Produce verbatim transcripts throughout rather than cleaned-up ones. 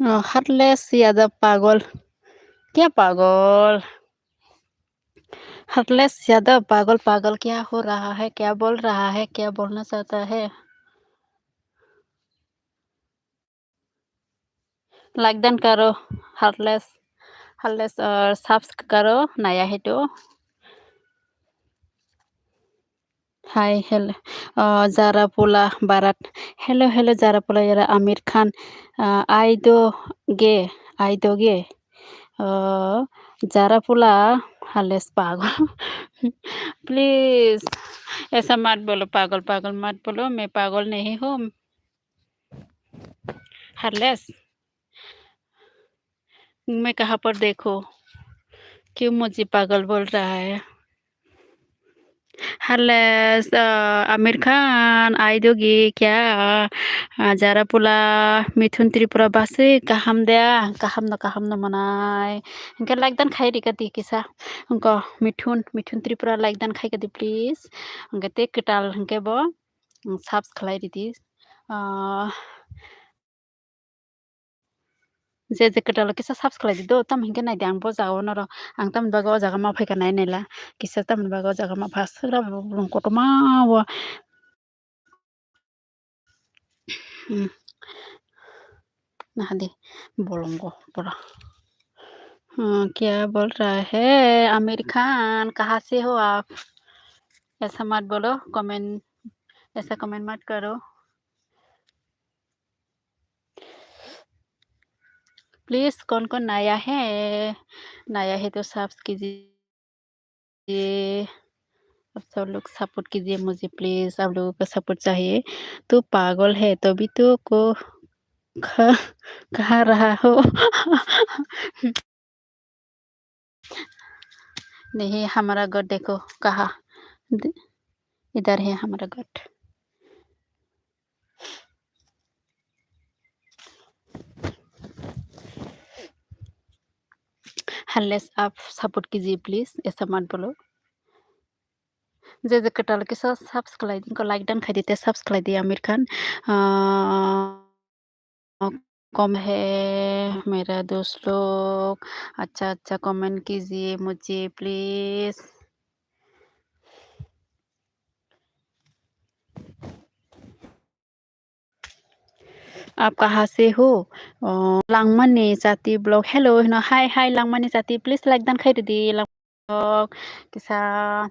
अ, हार्टलेस यादव पागल। क्या पागल? हार्टलेस यादव पागल, पागल क्या हो रहा है, क्या बोल रहा है, क्या बोलना चाहता है? लाइक दान करो, हार्टलेस, हार्टलेस और सब्स करो, नया है तो। Hi, hello, अ, जारा पोला भारत। Hello, hello, जारा पोला यारा आमिर खान, अ, आई दो गे, आई दो गे, अ, जारा पोला हार्टलेस पागल। Please, ऐसा मत बोलो, पागल, पागल मत बोलो, मैं पागल नहीं हूँ। हार्टलेस, मैं कहाँ पर देखो, क्यों मुझे पागल बोल रहा है? हार्टलेस, अ, आमिर खान, आई दोगी क्या? अ, जारा पोला, मिथुन Tripura basi, kaham da, kaham no, kaham no manai. Hingke like dan khai rika di kisa. Hingke Mithun, Mithun Tripura like dan khai kadi please. Hingke te kwtal hingke bo, mm, subs khlai ridi. Ah, je je kwtal kisa subs khlai di do, tam hingke nai di ang bo jaga o noro. Ang tamni bagwi o jaga ma phaikha nai naila. Kisa tamni bagwi o jaga ma pha swkra bo bolong kotorma o. Hmm. Nahadi bolongo pura. Hmm, क्या बोल रहा है आमिर खान, कहाँ से हो आप? ऐसा मत बोलो, कमेंट, ऐसा कमेंट मत करो। प्लीज कौन कौन नया है, नया है तो सब्स कीजिए। ये, आप सब लोग सपोर्ट कीजिए मुझे प्लीज, आप लोगों का सपोर्ट चाहिए। तू पागल है तभी तो को खा, खा रहा हो। नहीं, हमारा गट देखो कहाँ, द-, इधर है हमारा गट। हार्टलेस, आप सपोर्ट कीजिए प्लीज, ऐसा मत बोलो। जे जे कटाल के साथ सब्सक्राइब, इनको लाइक डन खाई देते, सब्सक्राइब दिया आमिर खान। आ, कम है मेरा दोस्त लोग, अच्छा अच्छा कमेंट कीजिए मुझे प्लीज। आप कहाँ से हो? अ, Langmani Chati blog. Hello, hino. Hi, hi, Langmani Chati. Please like dan khai ridi, Lang-, blog. Kisa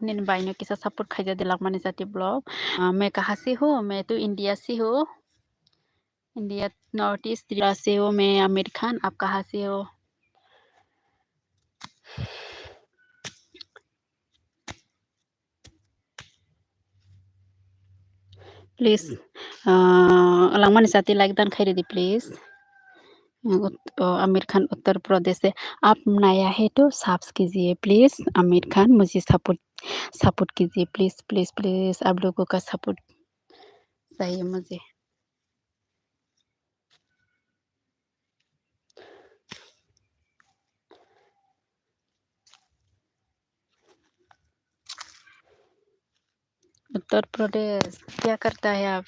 nini bai no kisa support khai jadi, Langmani Chati blog. अ, मैं कहाँ से हूँ? मैं तो इंडिया से हूँ। इंडिया, नॉर्थ ईस्ट त्रिपुरा से हूँ मैं, आमिर खान। आप कहाँ से हो? प्लीज, अ, Langmani Chati like dan khai ridi, please. उत-, अ, आमिर खान उत्तर प्रदेश से। आप नया है तो सब्स कीजिए, प्लीज। आमिर खान, मुझे सपोर्ट, सपोर्ट कीजिए, प्लीज, प्लीज, प्लीज। आप लोगों का सपोर्ट चाहिए मुझे। उत्तर प्रदेश, क्या करता है आप?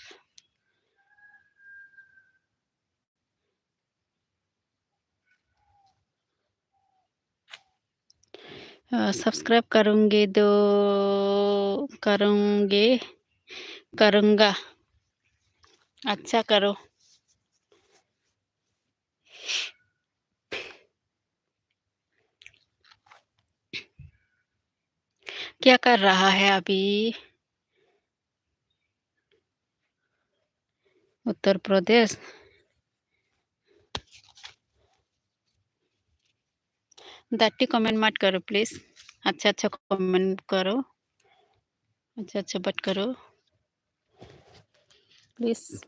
अ, सब्सक्राइब करूँगी दो, करूँगी, करूँगा। अच्छा करो। क्या कर रहा है अभी? Uttar Pradesh. Datti comment mat karo, please. Acha acha comment karo. Acha acha bat karo. Please.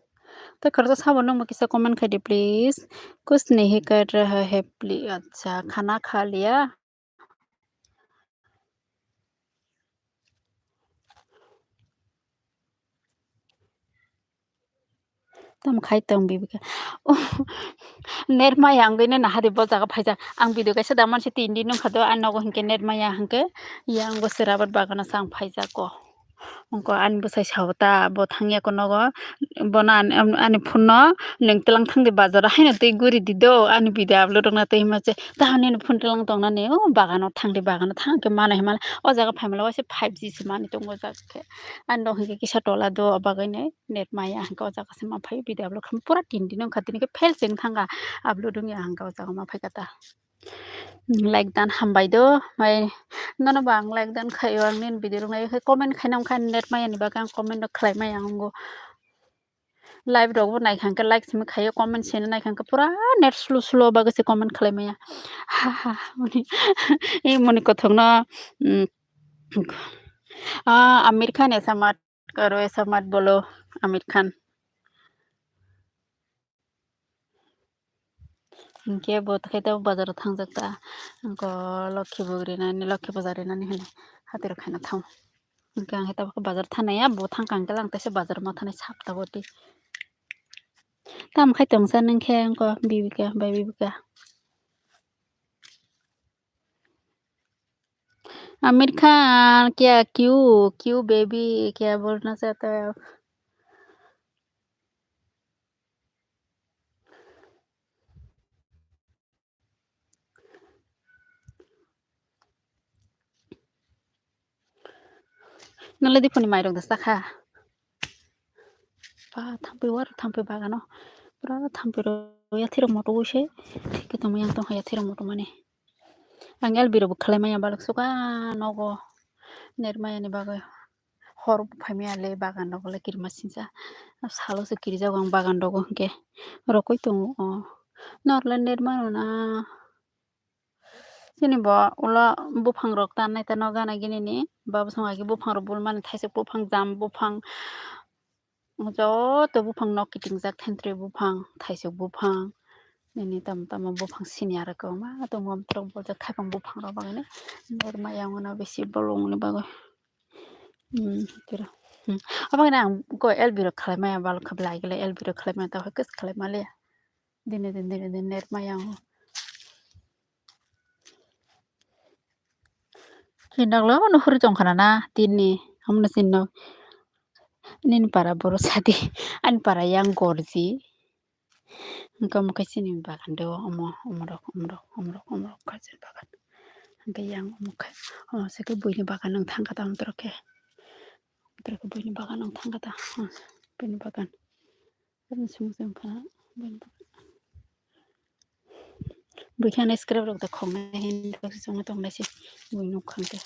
Ta kharsa sabo nungbo kisa comment khai di, please. Kuch nahi kar raha hai, please. Acha, khana kha liya? Tamo khai tong bibika. Oh, net maya wngwi no naha de bo jaga phaijak. Ang video kaisa da mansi tin din wngkha do, ang nogo hinkhe net maya hinkhe, yang bo se rabar bagano chang phaijak ko. Wngkha ani bwsai sao ta, bo thangya ko nogo, bono ani, ani, ani phone no nwng twlang thang di bazar o haino twi guri di do, ani video upload wngna twi hima se, tahani ani phone twlang tong nani, o bagano thang di, bagano thang khe mano hinmano, o jaga phaimalo waisa five G se manwi tongo o jaga khe. Ani rok hinkhe kisa tola do, o bagwi nai net maya hinkhe o jaga se ma phai video upload khaima pura tin din wngkha, tini khe fail se wng thangkha upload wngya hinkhe o jaga ma phaikha ta. Like dan hambai do, mai nono bo ang like dan khaio, ang nini video rok nai khe comment khaina wngkha, net maya ni bagwi ang comment rok khlai maya ang wngkha. Live rok bo naikha hwnkhe like simi khaio, comment simi naikha hwnkhe pura net slow slow bagwi se comment khlai maya. Ha ha, moni, e moni kothok no, mm, ah, Amir Khan esa mat karo, esa mat bolo, Amir Khan. Hinkhe bo khe tabuk bazar o thangjak ta, wngkha lokhi bo rinani, lokhi bazar rinani hinwi hatiro khaina thango. Hinkhe ang khe tabuk bazar thanaya, bo thangkha hinkhe lang teisa bazar ma thanai sap tabuk twi. Tamo khai tongsa nwng khe wngkha bibika bai bibika. Amir Khan, kya cute, cute baby, kya bolna chahta hai aap? Nole di phone ni mairok da sakha. Pa thampui war thampui bagano. Pura thampui ro yathirok moto use. Thik tongma yang tongkha yathirok moto mani. Ang L B rok bo khlai maya balok suka nogo. Net maya ni bagwi. Hor bo phai maya le bagan rok le kirima sinsa. Salo se kirijago ang bagan rogo hinkhe. Rokoi tongo o. Norle net mano na. Chini bo ulo buphang rok tanai ta no gana gini ni. Babo song agi buphang rok bulmani thaisok buphang jam buphang. Joto buphang nok kitingjak thentwrwi buphang thaisok buphang. Nini tamo tamo buphang sini aro kwbangma tongo borok boljak thaipang buphang rok bagwi net maya wngmano bisi bolong ni bagwi. Hmm, tira. Hmm. Abagwi ang ko L B rok khlai maya balok khe belai gele L B rok khlai maya tamo khe khlai maliya. Dine din dine din net maya ang. Kinoklo no huri tong khana na tini amno sinno. Nini para boro sadi ani para yang gorji. Wngkha omo khe chini bagan do, omo, omorok, omorok, omorok, omorok kha chini bagan. Hwnkhe yang omo khe, omo se khe buini bagan wng thang kha ta, omorok khe. Omorok khe buini bagan wng thang kha ta, hmm, buini bagan. Buini song se wngkha, buini bagan. Buikhe ani scrap rok da khoknai hinwi chwngno tongnaise, bui nuk kha hwnkhe.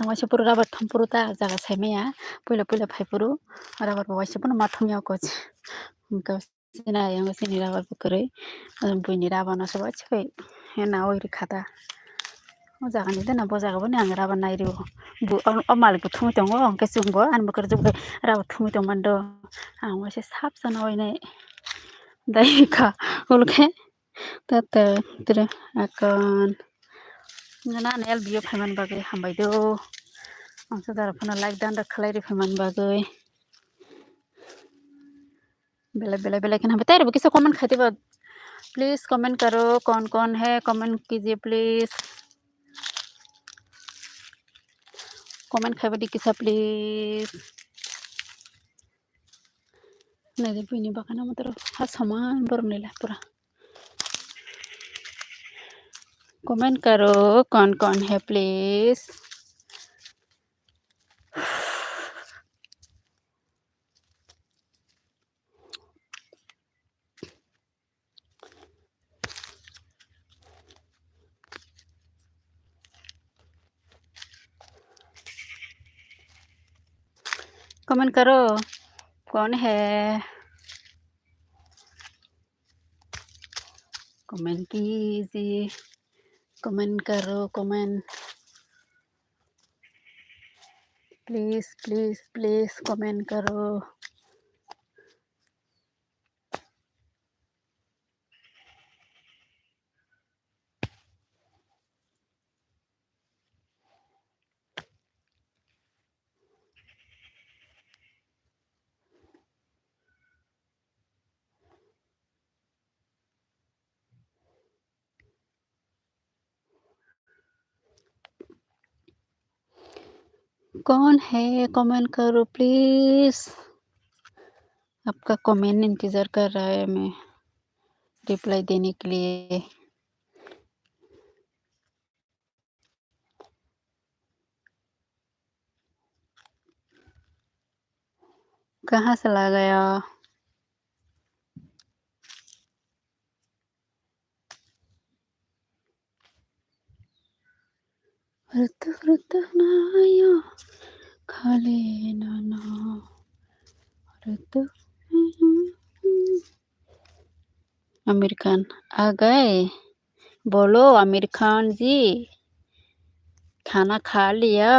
Ang waisa phuru rubber thum phuru ta jaga saimaya, puila puila phai phuru rubber bo waisa phano ma thumya koj. Hwnkhe chini ayang chini rubber bo kwrwi, buini rubber no se waisa phai hena oi rwkha ta. O jaga ni dana bo jaga bo ni ang rubber nai rwo. Bu o, o malik bo thumwi tongo, hwnkhe chwng bo ani bo kwrwk bai rubber thumwi tongmani do. Ang waisa sap sana oi nai dai kha, ulkhe. Tata, tira, akon. Ngana ani L B o phaiman bagwi hambai do. Ang sadar phano like dan da khlai ri phaiman bagwi. Belai, belai, belai khe hambai. Tei rwbo kisa comment khai diba. Please comment karo, kon kon hai comment kijiye please. Comment khai badi kisa please. Nai de buini bagan amo toro ha soman borok ni la pura. Comment karo, kon kon hai please. Comment करो, कौन है? कमेंट कीजिए, कमेंट करो, comment. Please, please, please comment करो। कौन है? कमेंट करो प्लीज। आपका कमेंट इंतजार कर रहा है मैं रिप्लाई देने के लिए। कहाँ चला गया? Rutuk rutuk nayo khali nono rutuk. Aamir खान आ गए। बोलो आमिर खान जी, खाना खा लिया?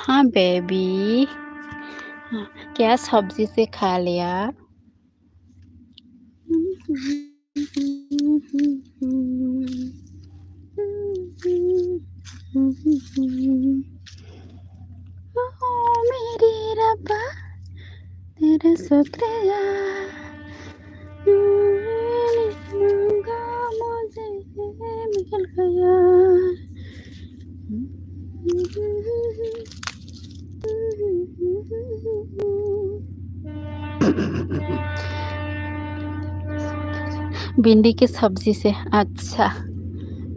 हाँ बेबी, क्या सब्जी से खा लिया? ओ मेरे रब्बा, तेरा शुक्रिया, तूने मांगा मुझे मिल गया। भिंडी की सब्जी से। अच्छा,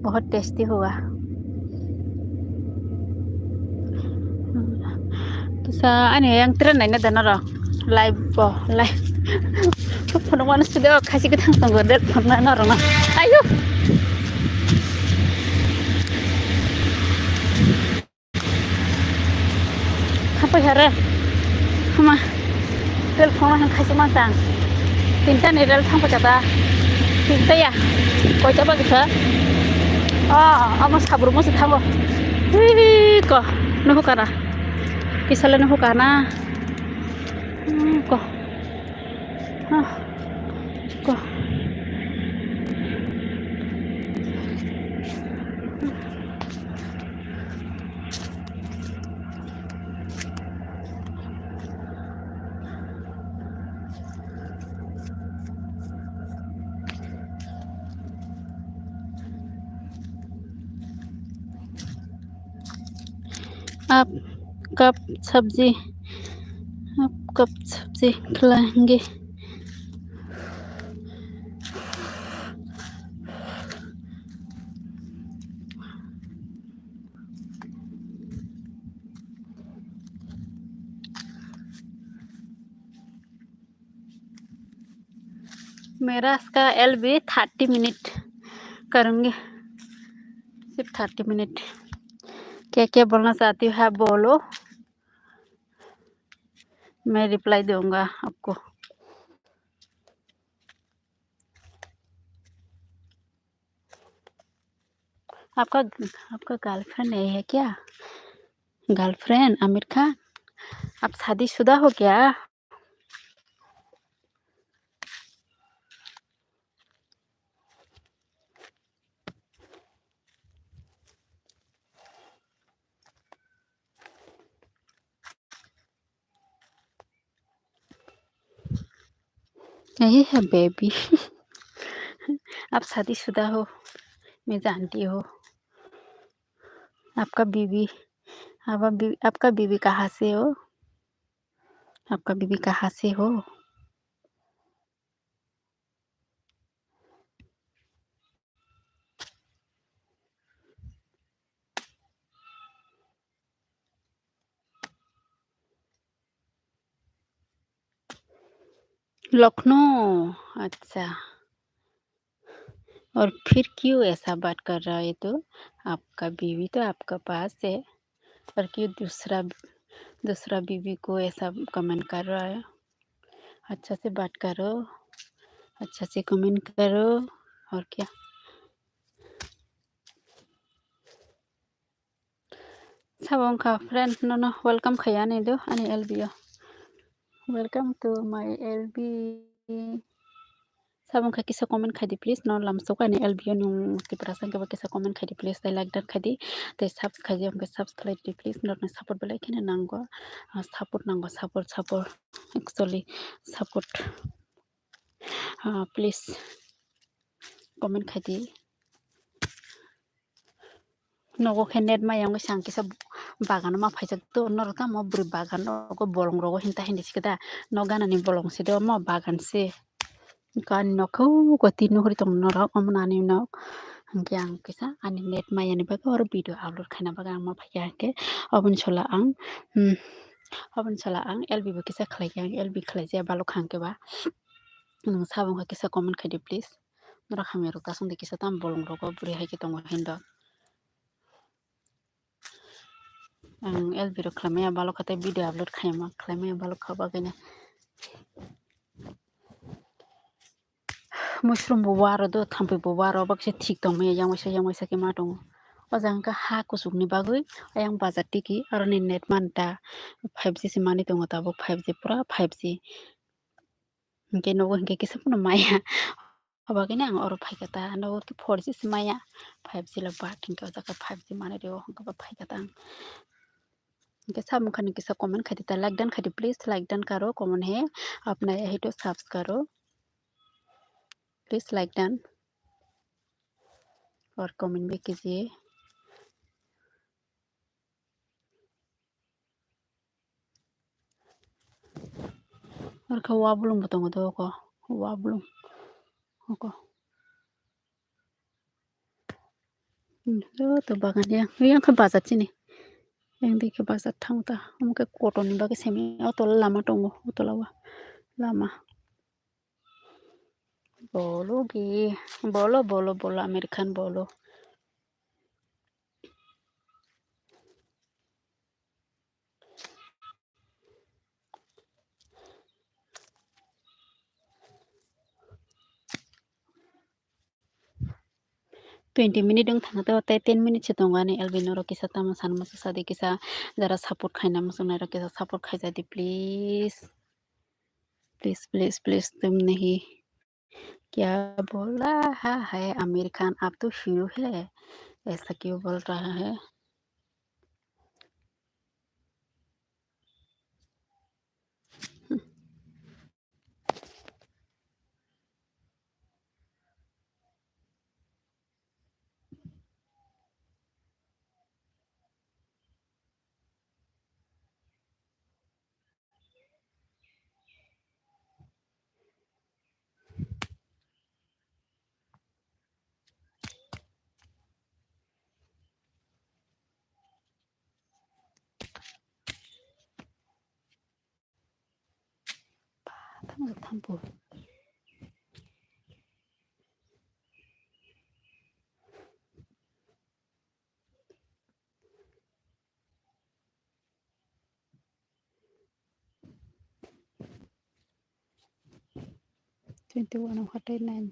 बहुत टेस्टी होगा। Kisa ani yang tren naina dana ro. Live bo, live. Phunuk mano sude o khasi kithang tongo, red phone na noro na. Ayo. Hapai hare. Hama. Rel phone han khaisi ma chang. Tinta ni rel thang pacha ta. Tinta ya. Koita baji kha? Ah, amo sabru mo se thango. Ui ko. Nuhu kana. Kisale nuhu kana. Hmm, ko. Ah. Ko. आप कब सब्जी, आप कब सब्जी खिलाएंगे? मेरा इसका L B thirty minute करूँगी, सिर्फ थर्टी मिनट। क्या क्या बोलना चाहती हो आप बोलो, मैं रिप्लाई दूंगा आपको। आपका, आपका गर्लफ्रेंड नहीं है क्या? गर्लफ्रेंड आमिर खान, आप शादीशुदा हो क्या? यही है बेबी। आप शादीशुदा हो, मैं जानती हूँ। आपका बीवी, आपका बी-, आपका बीवी कहाँ से हो? आपका बीवी कहाँ से हो? लखनऊ, अच्छा। और फिर क्यों ऐसा बात कर रहा है तो? आपका बीवी तो आपका पास है, और क्यों दूसरा, दूसरा बीवी को ऐसा कमेंट कर रहा है? अच्छा से बात करो, अच्छा से कमेंट करो, और क्या। Sabo wngkha friend, nono welcome khaiya ani do, ani L B o. Welcome to my L B. Sabo wngkha kisa comment khaidi please, no lamsok ani L B o nung Tiprasa wngkhe ba kisa comment khaidi please, tei like dan khaidi, tei subs khaidi, wngkhe subs khlaidi please, norokni support belai kheno nango, ah, support nango, support, support, actually support, ah, please comment khaidi. Nogo khe net maya wngwi sang kisa bagan ma phaijak to, norok tamo bwrwi bagan rogo bolong rogo hinta hindi sikada, no ganani bolong sido mo bagan se. Ani nok khe uko tin nuhuri tong norok omo nani nok, hingke ang kisa ani net maya ni bagwi oro video upload khaina bagwi ang ma phaikha hingke oboni sola ang, hmm, oboni sola ang L B bo kisa khlaikha, ang L B khlaijak balok hangke ba. Nwng sabo wngkha kisa comment khaidi please. Norok hamya rok ta song di kisa tam bolong rogo bwrwi hai khe tongo hindo. Ang L B rok khlai maya balok kha tei video upload khaima khlai maya balok kha bagwi no. Mushroom bo waro do, thampui bo waro, baksa thik tong maya yang waisa yang waisa khe ma tongo. O jaga wngkha ha kuchuk ni bagwi ayang bazar tiki aroni net manta five G se manwi tongo tabuk, five G pura five G. Hingke nogo hingke kisa phano maya. Abagini ang oro phaikha ta, nogo four G se maya, five G lo bat hingke o jaga five G manwi rio hingke bo phaikha ta ang. Hingke samung khani kisa comment khaidi ta, like dan khaidi please, like dan karo comment hai, apna ya hai to subs karo, please like dan aur comment bhi kijiye. Oro khe wa bolong bo tongo do oko, wa bolong oko. Hmm, joto bagan yang, yang khe bazar chini. Yang dikhe bazar thango ta, omo khe kotor ni bagwi simi o tola lama tongo, o tola o lama. Bolo ge, bolo, bolo, bolo, American bolo. Twenty minute wng thangkha tei ten minute se tongo ani L B norok kisa tamo sana muchung sadi kisa jara support khaina muchungnai rok kisa support khaijadi please. Please, please, please, तुम नहीं क्या बोला है आमिर खान, आप तो हीरो है, ऐसा क्यों बोल रहा है? Tamo thampo. Twenty one hatai nine.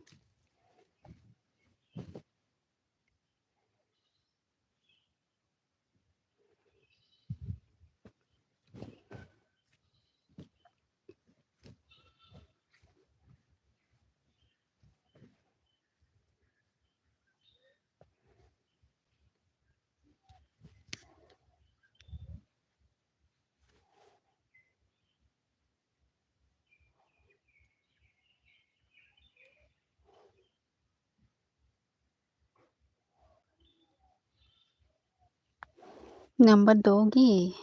Number dogi.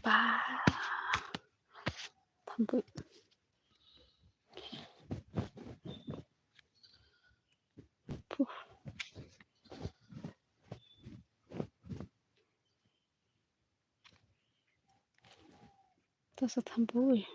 Ba. Thampui. Puh. Tasa thampui.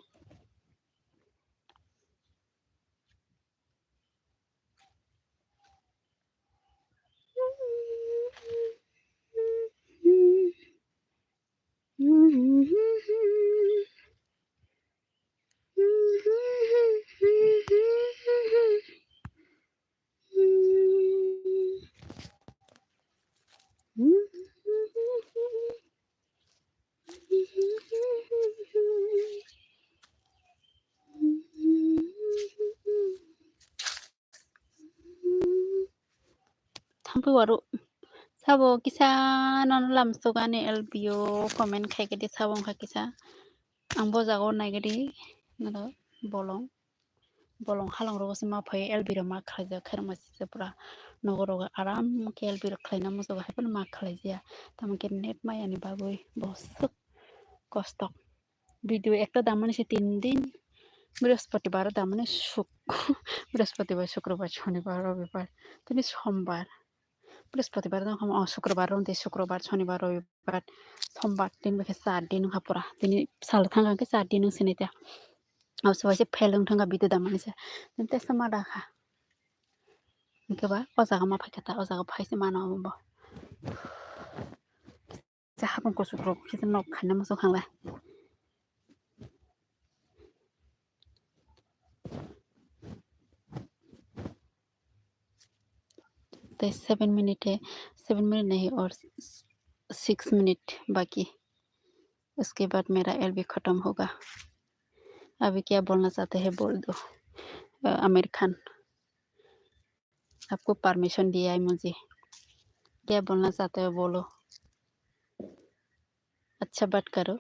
Thampui waru. Sabo kisa nono lamsok ani L B o comment khaikhe de sabo wngkha kisa. Ang bo jaga o naigadi noro bolong. Bolong halong rogo se ma phai L B rok ma khlaijak khe rwma sijak pura nogo rogo aram khe L B rok khlaina muchungo hai phano ma khlaijaya. Tamo khe net maya ni bagwi boswk kosto. Video ekta damani se tin din. Brihospotibaro damani suk, Brihospotibaro, Sukrobar, Sonibar, Robibar, tini Sombar. Brihospotibaro dam kha, o, Sukrobar, Rondi, Sukrobar, Sonibar, Robibar, Sombar, tin bai khe char din wngkha pura. Tini sal thang khe char din wngsinai ta. Abo se waisa fail wng thangkha video damani se. Tini tesa ma dakha. Hwnkhe ba o jaga ma phaikha ta, o jaga phai se mano abo bo. Cha hapung kuchuk rok khe nok khaina muchung khanglai. Tei seven minute hai, seven minute nahi aur six minute baki. Uske baad mera L B khatam hoga. Abhi kya bolna chahte hai bol do. Uh, Amir Khan. आपको परमिशन दिया है मुझे, क्या बोलना चाहते हो बोलो, अच्छा बात करो।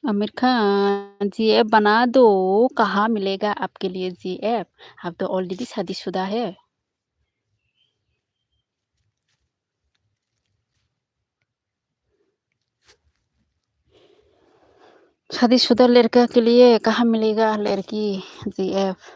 आमिर खान, जीएफ बना दो, कहाँ मिलेगा आपके लिए जीएफ? आप तो ऑलरेडी शादीशुदा है। शादीशुदा लड़का के लिए कहाँ मिलेगा लड़की, GF?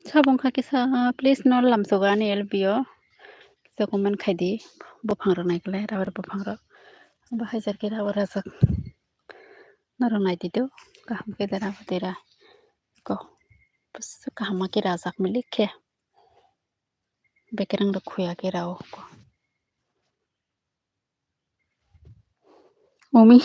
Sabong kha kisa, please no lamsogo ani L B o. Kisa comment khai di, buphang rok nai khe lai, rubber buphang rok. Bahai jar khe rubber rajak. Norok nai di do, kaham khe dera bo dera. Ko, bwswk kaham ma khe rajak milik khe. Bekereng rok khuya khe rao ko. Umi,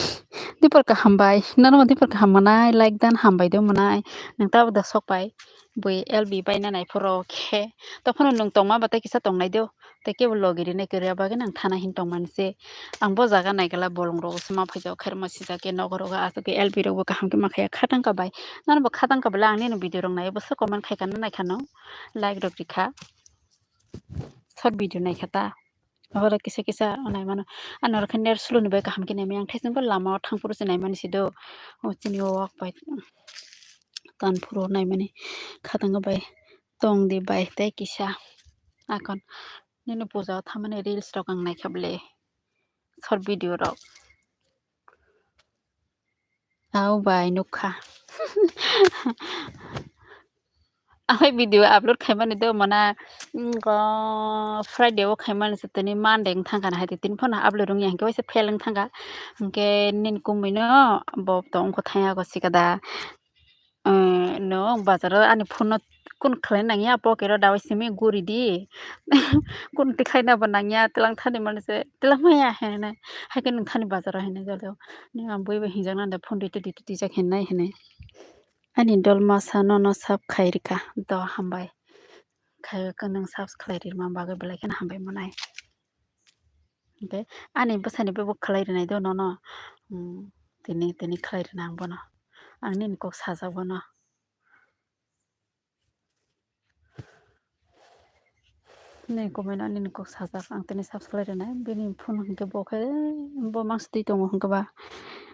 dipor kaham bai, nono dipor kaham manai, like dan hambai do manai, nang tabo da sok pai, bui L B bai na nai phoro khe, tophano nung tongma batai kisa tongnai do, tei kebo logi rinai kwrwi bagwi nang thana hin tongmani se, ang bo jaga naikala bolong rok se ma phaijak khairokma sijak khe nogo rogo aswk khe L B rok bo kaham khe ma khaiya khatang ka bai, nono bo khatang ka bai le ang nini video rok nai bwswk comment khai kha nai kha no, like rok rikha. short video naikha ta. Oro kisa kisa naimano. Ani oro khe net slow ni bai kaham khe naimaya. Ang thaichung bo lama o thang phuru se naimani se do. O chini o wak bai tan phuru naimani khatung bai tong di bai tei kisa akon. Nini puja o thamani reels rok ang naikha bwle. Short video rok. Au bai nukha. Ahai video upload khaimani do mana, mm, go Friday o khaimani se tini Monday wng thangkha na hai tini phano upload wngya hinkhe waisa fail wng thangkha. Hinkhe nini kumui no bo tong kho thangya go sikada. Eh, no bazar o ani phone no kun khlai nangya pocket o dawai simi guri di. Kun tikhlai na bo nangya tilang thani mani se tilang maya hinwi. Hai khe nung thani bazar o hinwi jalo. Ni ang bui bai hinjak nang da phone dui twi dui twi twijak hinwi hinwi. Ani dol masa nono sub khai rikha. Do hambai. Khai khe nwng sub khlai rima bagwi belai kheno hambai mwnai. Hinkhe ani bwsani bebak khlai rinai do nono. Hmm, tini, tini khlai rina ang bono. Ang nini kok sajak bono. Nini comment ani ni kok sajak, ang tini subscribe rwnai. Bini phone hinkhe bo khe, bo mangsa twi tongo hinkhe ba.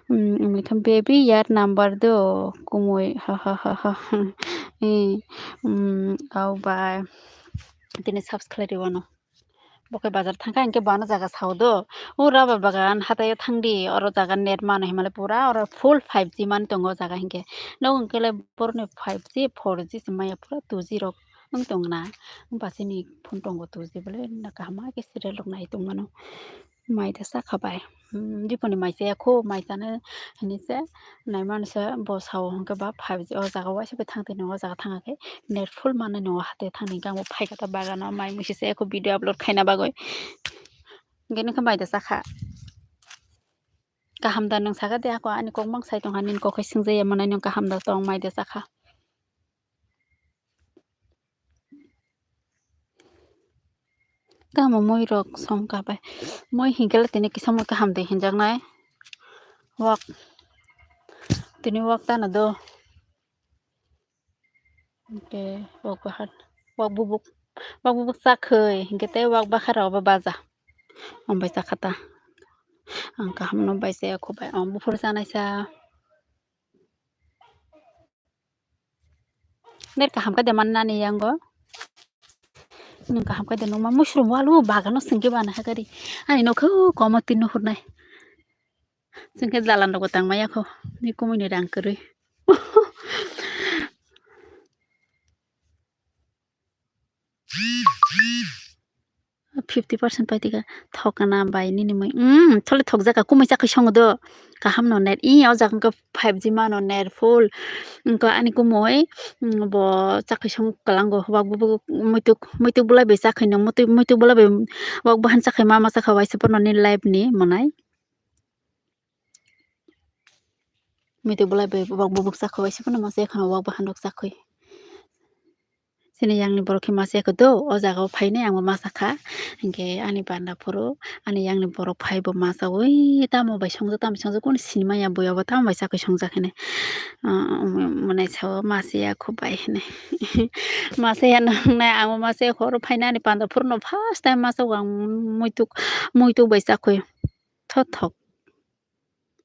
Hmm, wngkha baby yar number do kumui, ha, ha, ha, ha. Eh, hmm, au bai. Tini subscribe rwano. Bo khe bazar thangkha hinkhe bo ano jaga sao do. O rubber bagan hataio thangdi, oro jaga net mano hinmale pura oro full five G man tongo o jaga hinkhe. Nogo hinkhe le boroni five G, four G se maya pura two G rok wng tongna. Bachini phone tongo two G bole na kaham ma khe serial rok nai tongmano. Mai da sakha bai. Hmm, diponi mai chaya kho, mai chana hinwi se naimani se bo sao hinkhe ba five G o jaga waisa bai thang tini o jaga thang khe net full manwi nw hate thang ni khe ang bo phaikha ta bagano mai muisi se eko video upload khaina bagwi. Hinkhe nokhe mai da chakha. Kaham da nwng sakha de ako ani kok mang sai tongkha nini kok hai swngjaya mwnai nwng kaham da tong mai da chakha. Tamo moi rok song ka bai. Moi hinkhe le tini kisa moi kaham de hinjaknai. Wak. Tini wak tano do. Hinkhe wak bahan. Wak bubuk. Wak bubuk chakhwi. Hinkhe tei wak bakha rok bo baja. Ang bai chakha ta. Ang kaham no bai chaya kho bai. Ang buphuru chanai sa. Ner kaham khe de man nani yango. Nwng kaham khe de nukma mushroom walu bagano sengke bana hakari. Ani nokho komo tin nuhurnai. Sengke jalan rogo tangma yakho. Ni kumui ni rang kwrwi. Fifty percent pai tika thokna bai nini mui. Umm, thole thokjaka kumui chakwi songo do. Kaham no net. Ih, o jaga wngkha five G mano net full. Wngkha ani kumui, umm, bo chakwi songo kwlango. Wak bo muituk, muituk bulai bai chakwi no, muituk, muituk bulai bai wak bahan chakwi ma ma chakha waisa pono ni live ni mwnai. Muitu bulai bai bubuk bubuk chakhwi bai se phano masa yakhwno wak bahan rok chakhwi. Chini yang ni borok khe masa yakho do, o jaga o phainai ang bo masa kha. Hinkhe ani panda phuru ani yang ni borok phai bo masa ui tamo bai songjak tamo bai songjak kunu sinimanya buya bo tamo bai chakhwi songjak hinwi. Ah, mwnai sao masa yakho bai hinwi. Masa ya nang nai ang bo masa yakho oro phainai ani panda phuru no first time masa o ang muituk muituk bai chakhwi. Thothok.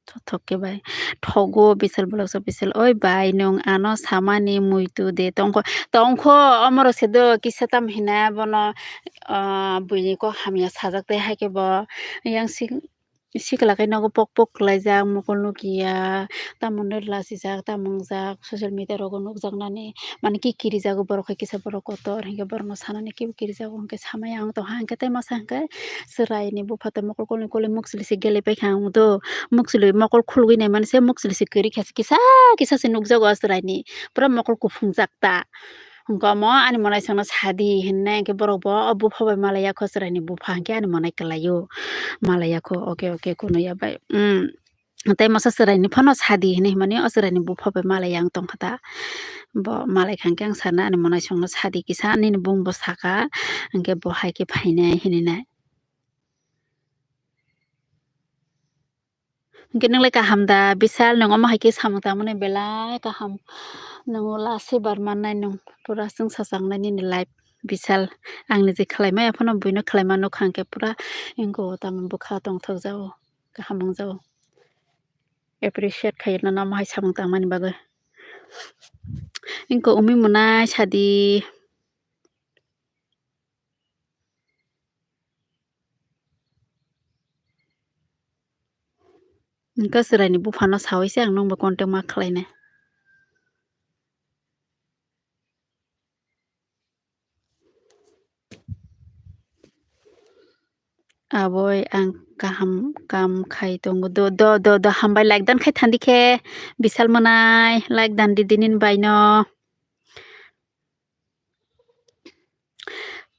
Thothok khe bai thogo bisal boloksa bisal, "Oi bai, nwng ano samani muitu de tongkho, tongkho omorok se do kisa tam hina bono, ah, buini kok hamya sajak tei hai khe bo yang sik-, sikla khe nogo pok pok kwlaijak, mokol nukya, tamo no lasijak, tamo wngjak, social media rogo nukjaknani." Mane ki kirijago borok hai kisa borok kotor hinkhe borokno sanani kibo kirijago hinkhe samaya ang tongha hinkhe tei masa hinkhe chwraini bupha tei mokol kolni kolwi mukchwlwi se gele paikha ang do mukchwlwi mokol khulugwi naimani se mukchwlwi se kwrwi kha se kisa kisa se nukjago o chwraini pura mokol kuphungjak ta hinkhe omo ani mwnaisongno sadi hinwi hinkhe borok bo o bupha bai malai yakho chwraini bupha hinkhe ani mwnai kwlaio malai yakho oke oke kunuya bai. Tei masa chwraini phano sadi hinwi himani o chwraini bupha bai malai yang tongkha ta. Bo malai kha hinkhe ang sana ani mwnaisongno sadi kisa nini bung bo saka hinkhe bo hai khe phainai hinwi nai. Hinkhe nwnglai kaham da Bisal, nwng omo hai khe samung tangmani belai kaham. Nwng o last se bar mannai nwng pura chwngsa changnai nini life. Bisal, ang niji khlai maya phano buino khlai ma nukha hwnkhe pura wngkha o tamo bwkha tongthok jao, kaham wngjao. Appreciate khaio nono omo hai samung tangmani bagwi. Wngkha umi mwnai sadi. Wngkha chwraini buphano sawi se ang nungbo contact ma khlainai. Aboi ang kaham kam khai tongo. Do, do, do, do, hambai like dan khai thandi khe. Bisal mwnai, like dan di dinin baino.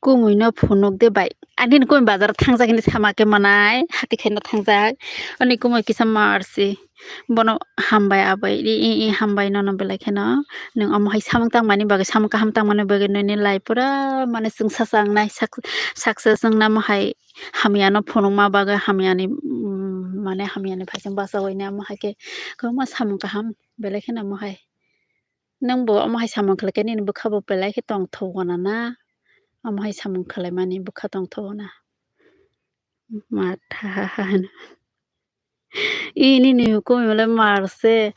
Kumui no phunuk de bai. Ani ni kumui bazar thangjak hini sama khe mwnai, hati khe no thangjak. Ani kumui kisa marsi. Bono hambai abai, i, i, i, hambai nono belai kheno. Nwng omo hai samung tangmani bagwi, samung kaham tangmani bagwi nini life pura mane chwngsa changnai sak-, success wngna omo hai hamya no phunukma bagwi hamya ni, mm, mane hamya ni phaising bachawai nai omo hai khe kwbangma samung kaham belai kheno omo hai. Nwng bo omo hai samung khlai khe nini bwkha bo belai khe tongthok gana na? Omo hai samung khlaimani bwkha tongthok gana. Matha hano. I nini kumui le mar se,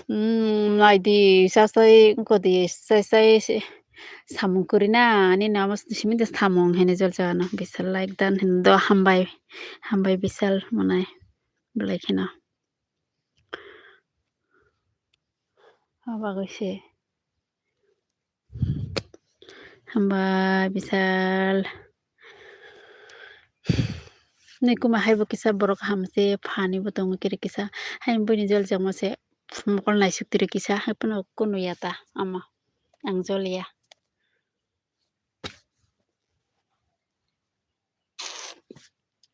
mm, naidi sasai kodi sasai se samung kwrwi na nini amo simi de samung hini jol jagano bisal like dan hini do hambai, hambai bisal mwnai belai kheno. Abagwi se. Hamba bisal. Ni kuma hai bo kisa borok ham se phani bo tongo kiri kisa. Hai buini jol jamo se mokol naisuk tiri kisa. Hai phano kunu ya ta ama. Ang jol ya.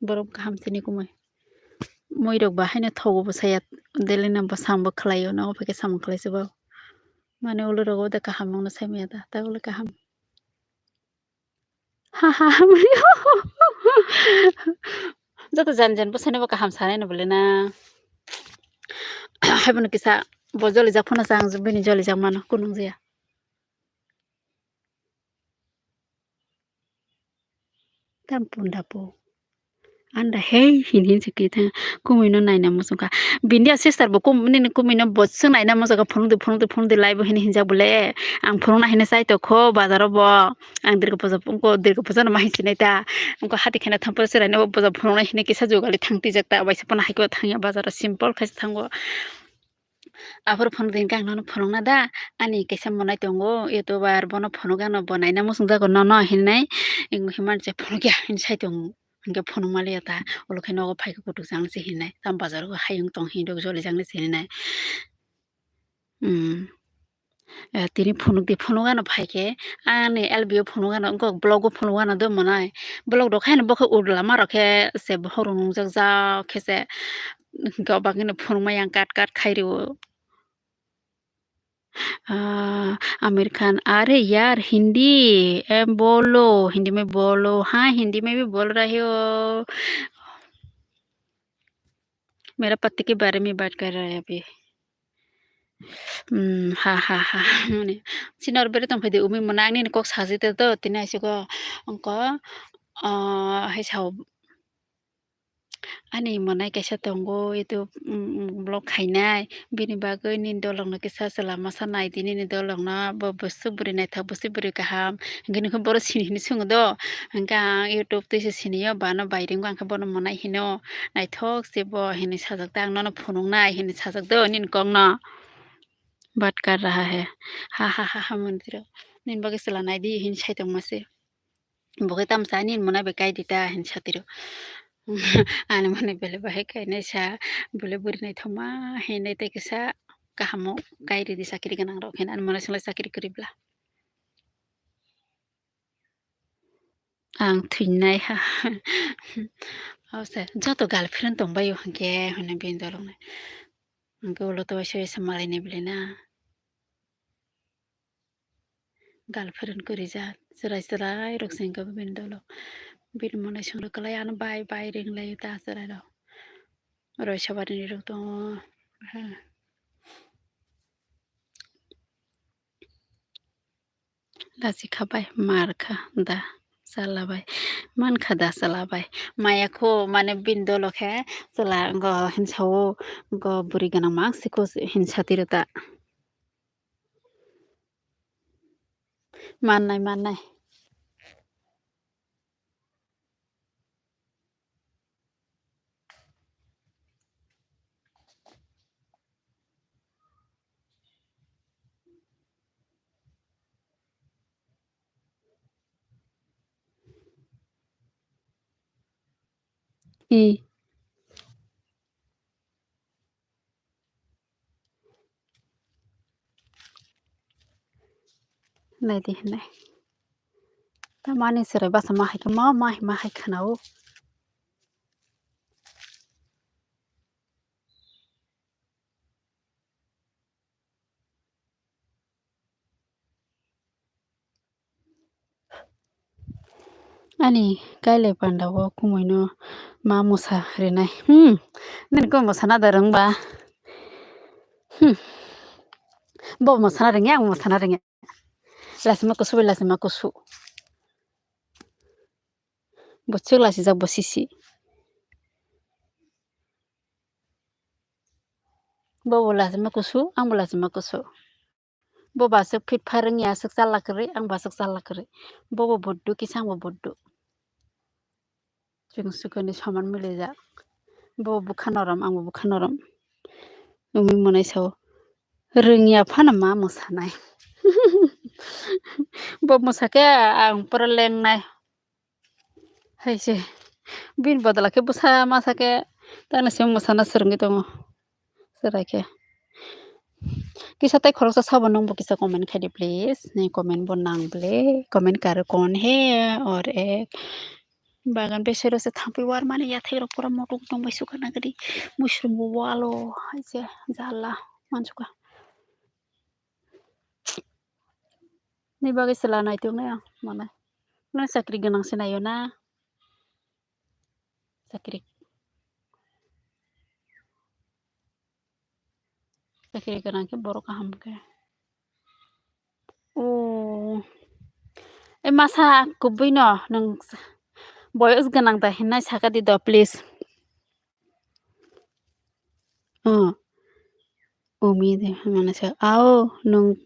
Borok kaham sini kumui. Mui rok ba haino thogo bo saya, delina bo samung bo khlaio, nogo phaikhe samung khlai se bo. Mane ulo rogo de kaham wngno sai maya da, ta ulo kaham. Ha, ha, ha, mani. Joto jan jan bo sani bo kaham sanai no bole na. Haibono kisa bo jolijak phano sa ang bini jolijak mano kunung jaya. Tam punda po. Anda hei hin hin se khe thang kumui no naina muchung kha. Bini a sister bo kum nini kumui no bo swng naina muchung kha phunuk di phunuk di phunuk di lai bo hin hinjak bole. Ang phunuk na hinwi chai tokho bazar o bo. Ang dirga puja wngkho dirga puja no ma hin sinai ta. Wngkho hati kheno thampor chwrai no bo puja phunuk na hinwi kisa jugali thang twijak ta waisa phano hai khe thang ya bazar o simple khe se thango. Aphuru phunuk di hinkhe ang nono phunukna da, ani kaisa monai tongo, youtuber, bono phunuk ano bo naina muchungjago nono hinwi, himani se phunukya hinwi sai tongo. Hinkhe phunuk maliya ta, ulo khe nogo phaikhe kutuk chang se hinwi, tamo bazar o hayung tong hinwi jolijaknai se hinwi. Hmm. Eh, tini phunuk di phunuk ano phaikhe, ani L B o phunuk ano, wngkha vlog o phunuk ano do monai. Vlog rok haino bokhe ut lama rok khe se bohrok nungjak jak khe se, hinkhe o bagwino phunukma yang kat kat khai rio. Ah, Amir Khan, "अरे यार, हिंदी, eh, बोलो, हिंदी में बोलो।" हाँ, हिंदी में भी बोल रहे हो। मेरा पति के बारे में बात कर रहा है अभी। Hmm, ha, ha, ha. Mane, chini oro bere tong phai di, umi mwnang nini kok sajite to, tini aisiko, wngkha, ah, hai sao. Ani mwnai kaisa tongo, YouTube, mm, mm, vlog khainai. Bini bagwi nini dolongno kisa chwla masa nai di, nini dolongno bo bwswk bwrwi naithok, bwswk bwrwi kaham. Hinkhe nokhe borok sini hinwi swngo do. Hinkhe ang YouTube twi se sinio, bano bai ringbo, ang khe bono mwnai hino. Naithok se bo hinwi sajak ta, ang nono phunuknai hinwi sajak do nini kokno. बात कर रहा है। Ha, ha, ha, ha, mantiro. Nini bagwi chwla nai di hinwi sai tongma se. Bo khe tamo sa, "Ani mwnai bai kai di ta," hinwi sa tiro. Ani mwnai belai bahai kainai sa, belai bwrwi naithokma hinwi tei kisa kahamo kai ridi chakri gwnang rok hinwi ani mwnai swngla chakri kwrwi bwla. Ang thwinai ha. Ose, joto girlfriend tongbaio hinkhe, hwnwi bini dolokno. Hinkhe ulo to waisa waisa malainai belai na. Girlfriend kwrwi jak, chwrai chwrai rok se hinkhe bini dolo. Bini mwnai swngrok kwlai ano bai bai ringlaio ta chwrai rok. Roisa barini rok tongo. Lachi kha bai, mar kha da, chala bai, man kha da, chala bai. Maya kho mane bini dolo khe chwla go hinsa o, go bwrwi gwnang mang si kho hinsa tiro ta. Mannai, mannai. I. Nai di hinai. Tamani serai basa ma hai khe ma, ma hai ma hai khana o. Ani kailai panda o kumui no ma mwsa rinai. Hmm. Nini kok mwsana da rwng ba? Hmm. Bo mwsana rwngya, ang mwsana rwngya. Lasima kusu bai lasima kusu. Bo chwk lasijak bo sisi. Bo bo lasima kusu, ang bo lasima kusu. Bo ba aswk fit pha rwngya, aswk challa kwrwi, ang bo aswk challa kwrwi. Bo bo buddu, kisa ang bo buddu. Chwng swkangni soman milijak. Bo bwkha norom, ang bo bwkha norom. Wngwi mwnai sao. Rwngya phano ma mwsanai. Bo mwsakhe ang pura lengnai. Hai se. Bini bodol khe bwsa masa khe tani se mwsana swrwngwi tongo. Chwrai khe. Kisa tei khoroksa sabo nwng bo kisa comment khai di please. Ni comment bo nang ble. Comment karo kon he or ek. Bagan besero se thangpi war mani yathai rok pura motok tong bai suka nagadi. Mushroom bo walo. Hai se jala mansuka. Ni bagwi chwla naitok nai ang mane. Nang chakri gwnang se naio na? Chakri. Chakri gwnang khe borok kaham khe. O. E masa kubui no nwng boyos gwnang da hinai saka di do please. Oh. Umi de mane sa, "Ao, nwng,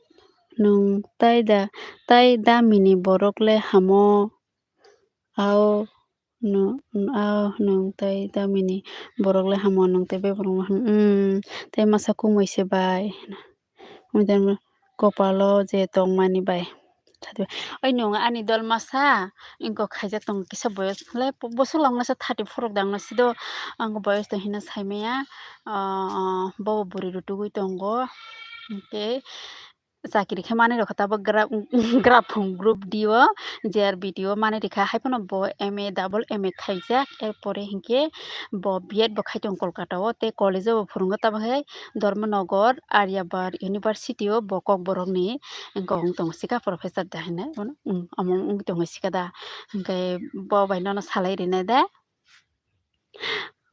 nwng tai da, tai damini borok le hamo? Ao, nw-, ao, nwng tai damini borok le hamo, nwng tai bai borok le hamo." Hmm, tai masa kumui se bai. Umi de kopalo je tongmani bai. Thadi bai. Oi nwng ani dol masa, ingkok khaijak tongo kisa boyos le, bosok langmasa thirty four rok dangna sido, ang boyos tong hino saimaya, ah, bo bwrwi rw tugwi tongo. Hwnkhe chakri khe manwi rokha tabuk gra-, graphung group D o, J R B D o manwi rikha, haiphano bo M A, double M A khaijak, erpore hinkhe bo B Ed bo khai tongo Kolkata o, tei college o bo phwrwngo, tabuk hai Dharmanagar Aryabar University o bo Kokborok ni wngkha wng tongo sika professor da hinwi, omo wng tongo sika da, hinkhe bo bai nono salai rinai da,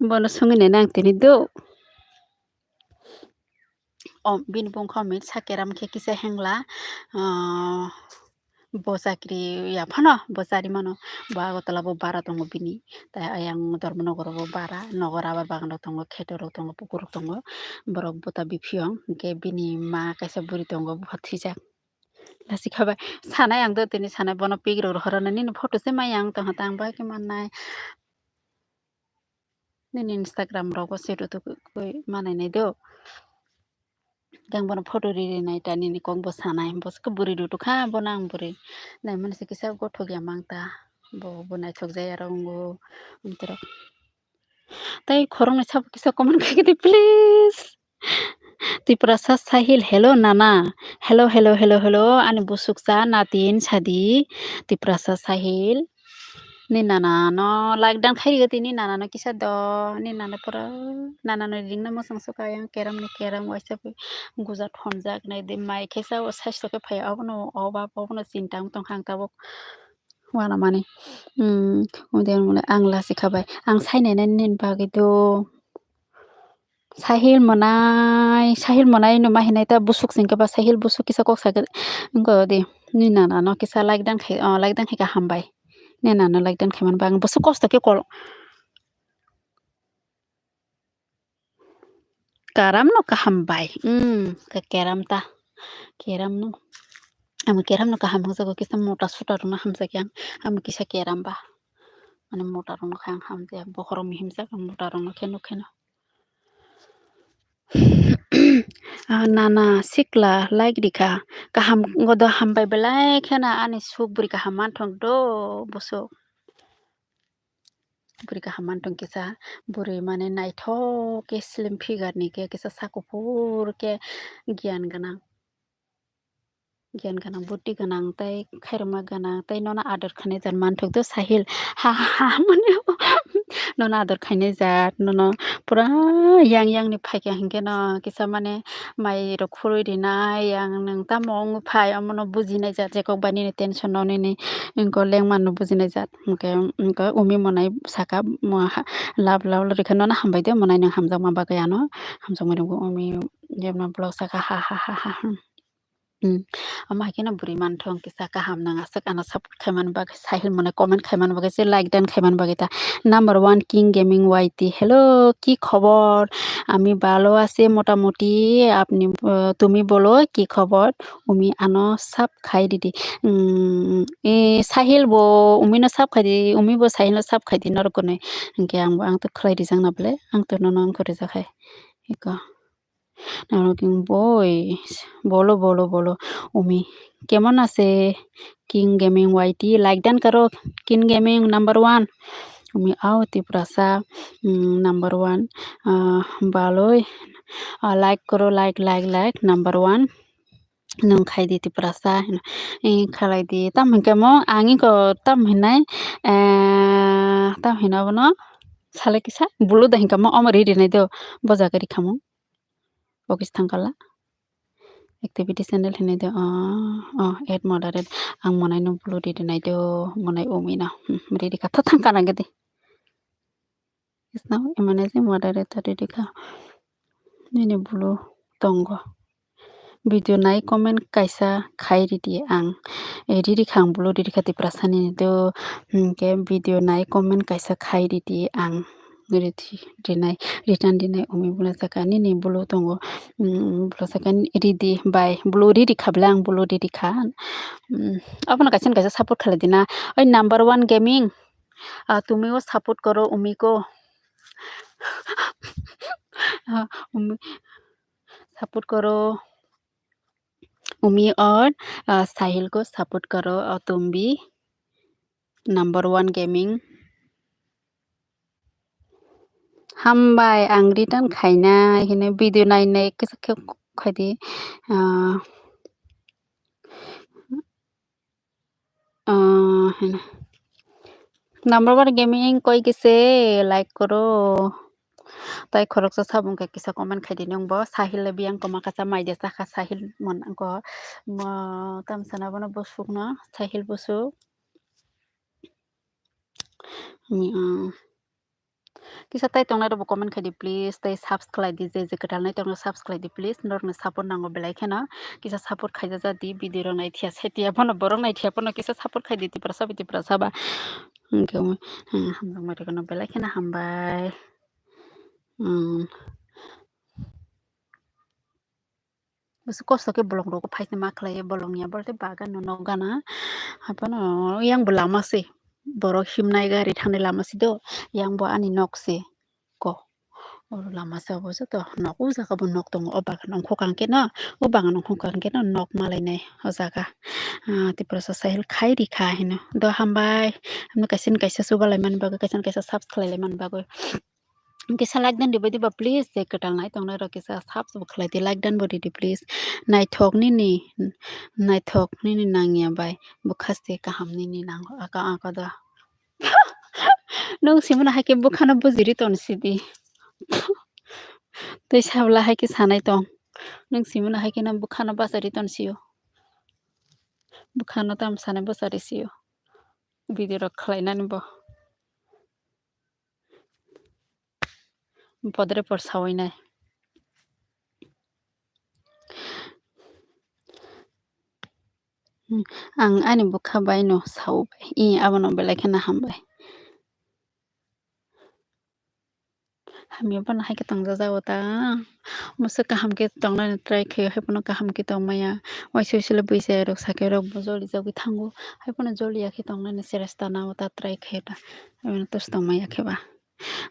bono swngwi naina ang tini do. O bini bungkha misa keram khe kisa hengla, ah, bo chakri ya phano bo chari mano, bo Agartala bo bara tongo bini, tai ayang Dharmanagar o bo bara, nogo rubber bagan rok tongo, kheto rok tongo, pukur rok tongo, borok buta biphiyong, hinkhe bini ma kaisa bwrwi tongo, bo thwijak. Lasi kha bai sanai ang do tini sanai bono pik rok rohor nini photo se mai ang tongha tang bai khe mannai. Nini Instagram rogo se rwtugwi manai nai do. Tei ang bono photo ri ri nai ta nini kok bo sanai, bo se khe bwrwi rwtugkha, bono ang bwrwi naimani se kisa gothok ya mang ta, bo bo naithok jaya rok wngo, amtwrok. Tei khoroknwi sabo kisa comment khaikhe di please. Tiprasa Sahil, hello nana. Hello, hello, hello, hello. Ani busuksa natin sadi. Tiprasa Sahil. Ni nana no like dan khai rigo tini nana no kisa do. Ni nana pura nana no ringna mosong soka yang keram ni keram waisa pui guja thonjak nai di mai khe sa o saisto khe phai abono oba abono chinta wng tong kha ang tabuk. Wana mani. Hmm, ude mule ang lasi khabai. Ang sainai nani bagwi do. Sahil mwnai, Sahil mwnai no ma hinai ta busuk sing khe ba Sahil busuk kisa kok sa khe wngkha di. Ni nana no kisa like dan khai, oh, like dan khai ka hambai. Ni nana like dan khai man bang bosu kosto ke kol. Karam no kaham bai. Hmm, ke keram ta. Keram no. Amo keram no kaham hangsa ko kisa mota suta rok no hamsa kyang. Amo kisa keram ba. Mane mota rok no khang ham te bokhorok mihimsa mota rok no kheno kheno. Ah, nana sikla like rikha. Kaham godo hambai belai khena ani suk bwrwi kaham manthok do bosok. Bwrwi kaham manthok kisa bwrwi mane naithok ke slim figure ni ke kisa sak kuphur ke giyan gwnang. Giyan gwnang, buddhi gwnang, tei khairokma gwnang, tei nono ador khainai jat manthok do Sahil. Ha, ha, ha, mane nono ador khainai jat, nono pura yang yang ni phaikha hinkhe no kisa mane mai rok khurui rinai, yang nwng tamo wngwi phai, omono bujinai jat, je kok bai nini tension no nini wngkha lengma no bujinai jat. Hinkhe, hinkhe umi monai saka, mo ha, love, love rikha nono hambai de, monai nwng hamjakma bagwi ano, hamjakmani bo umi jemno vlog saka, ha, ha, ha, ha, hmm. Hmm. Omo hai kheno bwrwi manthok kisa kaham nang aswk ano support khaimani bagwi Sahil mone comment khaimani bagwi se like dan khaimani bagwi ta. Number one King Gaming Y T. Hello, ki khobor? Ami bhalo achi motamuti. Apni, uh, tumi bolo ki khobor? Umi ano sub khai didi. Hmm, e, Sahil bo umi no sub khai di, umi bo Sahil no sub khai di norok gonwi. Hinkhe ang bo ang to khlai rijak na bole, ang to nono ang khe rijak hai. Eko. Nalo King boy, bolo, bolo, bolo. Umi, kemon ache? King Gaming Y T, like dan karo, King Gaming number one. Umi, ao Tiprasa, mm, number one. Ah, baloi, ah, like karo, like, like, like, number one. Nwng khai di Tiprasa, eh, khalai di. Tam hinkhe mo, ang iko tam hinai, eh, tam hino bono, sale kisa, bulu da hinkhe mo, omo ri rinai do, bo jaga ri khamung. Office thangkala. Activity channel hinwi do. Oh, oh, add moderate. Ang monai no bulu ridi nai do. Monai umi no. Hmm, ridi kha tho thangkha nang gidi. Is now managing moderator ridi kha. Nini bulu tongo. Video nai comment kaisa khai ridi ang. Eh, ridi kha ang bulu ridi kha Tiprasa nini do. Hmm, ke video nai comment kaisa khai ridi ang. Ridi, rinai, return rinai umi bula saka nini bulu tongo. Mm, bula saka ni ridi bai bulu ridi kha bwle ang bulu ridi kha. Mm, abono kaisa kaisa support khalai dina. Oi number one gaming. Ah, tumi o support koro umi ko. Ah, umi, support koro umi or, ah, Sahil ko support koro o tum bhi. Number one gaming. Hambai, ang return khaina, hino video nainai kisa khe khaidi. Ah, ah, hino. Number one gaming koi kise like koro. Tai khoroksa sabung khe kisa comment khaidi nung bo. Sahil le biyang koma kasa mai de sakha Sahil mon angko. Mo tam sana bono bosuk no, Sahil bosuk. Ni, ah. Kisa tai tongnai rokbo comment khaidi please, tai subscribe di, je je kwtal nai tongno subscribe di please, norokni support nango belai kheno. Kisa support khaijak di, video rok naithiya saithiya phano, borok naithiya phano kisa support khaidi Tiprasa bai Tiprasa ba. Hwnkhe, hmm, hamjakma rokno belai kheno hambai. Hmm. Bwswk kosto khe bolong rogo phaisni ma khlaiwi bolong ya, borok tei bagan no nok gana. Haphano yang bo lama se, borok himnai gari thangnai lama se do, yang bo ani nok se ko. Oro lama se obo joto nok, o jaga bo nok tongo, o bagan ongkho kang khe no, o bagan ongkho kang khe no nok ma lainai o jaga. Ah, Tiprasa Sahil khai rikha hino. Do hambai, hamno kaisa ni kaisa chuba lai mani bagwi, kaisa ni kaisa subscribe lai mani bagwi. Kisa like dan dibai diba please, je kwtal nai tongnai rok kisa subs bo khlai di, like dan bo ridi please. Naithok nini, naithok nini nangya bai, bwkha se kaham nini nango, aka aka da. Nung simano hai khe bwkhano bujiri ton sidi. Tei sabla hai khe sanai tong. Nung simano hai khe nang bwkhano bachari ton sio. Bwkhano tam sanai bachari sio. Video rok khlai nani bo. Podre por sawinai. Ang ani bwkha bai no sao bai. I abono belai kheno hambai. Hamya bono hai khe tongjajago ta. Mwswk kaham khe tongnani try khaio, hai phano kaham khe tongmaya. Waisa waisa le bwisa rok sakhe rok bo joli jagwi thango. Hai phano joli ya khe tongnani cheresta nao ta try khaio ta. Hai phano tos tongmaya khe ba.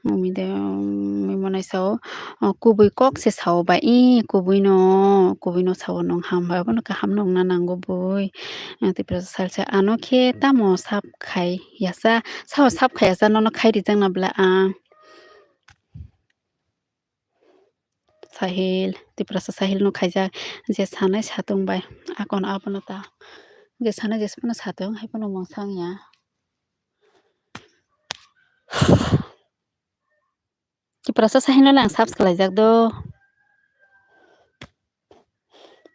Mumi de, mui mwnai sao, o, kubui kok se sao ba, i kubui no, kubui no sao nwng ham bai, abono kaham no wngna nango bui. Ang Tiprasa salsa ano khe tamo sap khai yasa, sao sap khai yasa, nono khai rijak na bla ang. Sahil, Tiprasa Sahil no khaijak, je sanai satung bai, akon abono ta, je sanai jesphano satung, hai phano mungsa wngya. Tiprasa Sahil no le ang subs khlaijak do.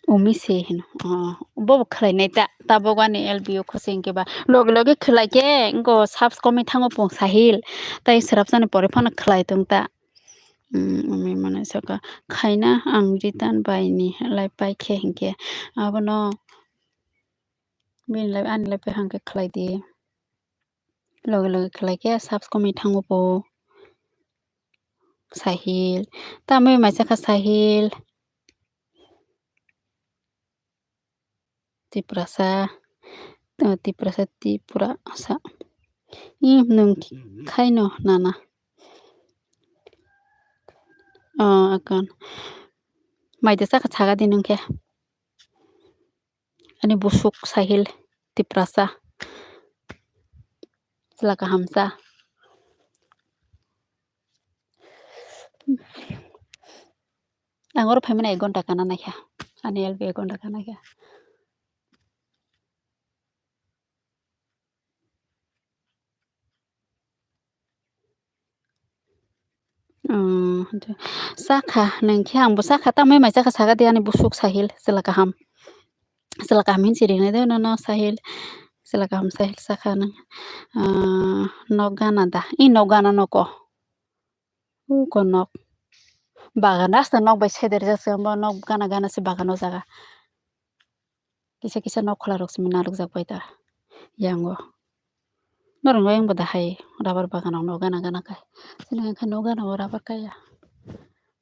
Umi se hino. Oh, bobo khlainai ta, tabuk ani L B O khosing khe ba. Loge loge khlai khe, wngko subs komwi thango pung Sahil. Tai swrapsani pore phano khlai tong ta. Hmm, umi mwnai saka. Khaina ang return bai ni lai pai khe hinkhe. Abono bini lai ani lai pai hangkhe khlai di. Loge loge khlai khe subs komwi thango po. Sahil. Tamwi mai chakha Sahil. Tiprasa. O, Tiprasa, Tiprasa. I nwng khaino nana. O, akon. Mai de chakha chaga di nwng khe. Ani busuk Sahil Tiprasa. Chwla kaham cha. Ang oro phaimani ek ghonta kana naikha. Ani L B ek ghonta kana kha. Oh, sakha nang khe, ang bo sakha, tamai mai chakha, saga di ani busuk Sahil, chwla kaham. Chwla kaham hin sirinai de nono Sahil. Chwla kaham Sahil sakha nang. Ah, nok gana da. I nok gana noko. Uko nok. Bagan asta nok bai sederjak se, bo nok gana gana se bagan o jaga. Kisa kisa nok khwlarok simi narwkjak bai ta yango. Norok no yang bo da hai rubber bagan rok no gana gana kai. Chini hwn khe no gana o rubber kaiya.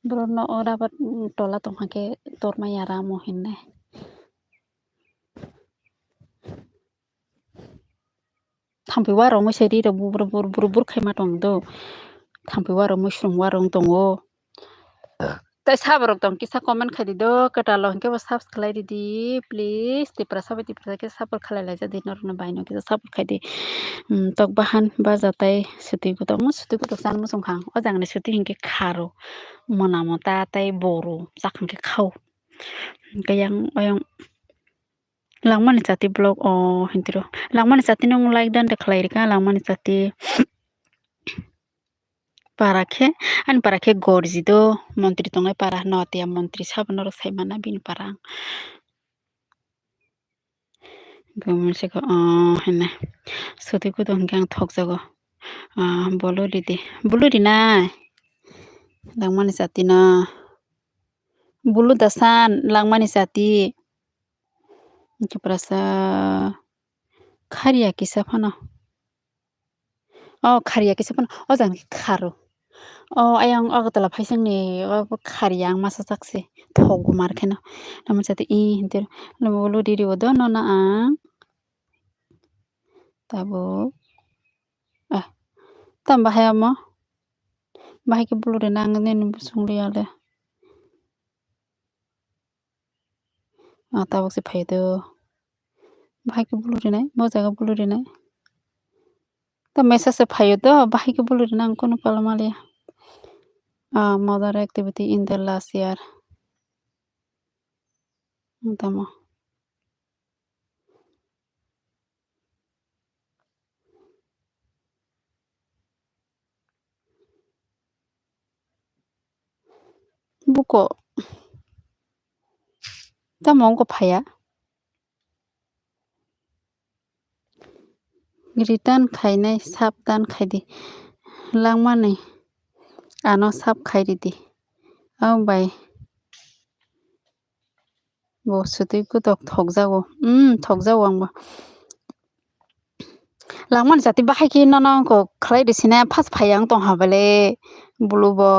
Borok no o rubber, mm, tola tong kha khe tormai ya ramo hinne. Thampui warok mui se ri rok bur bur bur bur khaima tong do. Thampui warok mui srung warok tongo. Tei saborok tong kisa comment khai di do, kwtal o hinkhe bo subs khlai ridi, please. Tiprasa bai Tiprasa khe support khlai laijak di, norokno bai no kisa support khai di. Hmm, tok bahan baja tei sutwi kutok, mo sutwi kutok chana muchung kha ang. O jagani sutwi hinkhe kharo, mwnamo ta tei boru chakha hinkhe khao. Hinkhe yang oyang Langmani chati vlog o hintiro. Langmani chati nung like dan de khlai rika, Langmani chati. Para khe, ani para khe gorji do, montri tongnai para hwno, atiya montri sabo norok sai mana bini para ang. Gomon se ko, o, hene. Sotwi kudo hwnkhe ang thokjago. Ah, bolo ridi. Bolo rinai. Langmani chati no. Bolo dasan, langmani chati. Hinkhe prasa khariya kisa phano. O khariya kisa phano. O jang kharo. O ayang Agartala phaisingni o khariya ang masa chakse. Thok gumar kheno. Namo chati i hintir. Namo lo diri o dono na ang. Tabuk. Ah. Tam bahai amo. Bahai khe bulu rina ang nini busung liya le. Ah, tabuk se phaio do. Bahai khe bulu rinai, bo jaga bulu rinai. Ta message se phaio do, bahai khe bulu rina ang kunu pala maliya. Ah, mother activity in the last year. Tamo. Buko tamo wngkha phaiya? Return khainai sap dan khaidi. Langmani ano sap khairidi. Ang bai. Bo swtwi kutok thokjago. Umm, thokjago ang bo. Langmani jati bahai khe nono kok khlai rw sina, first phai ang tong ha bale bulu bo.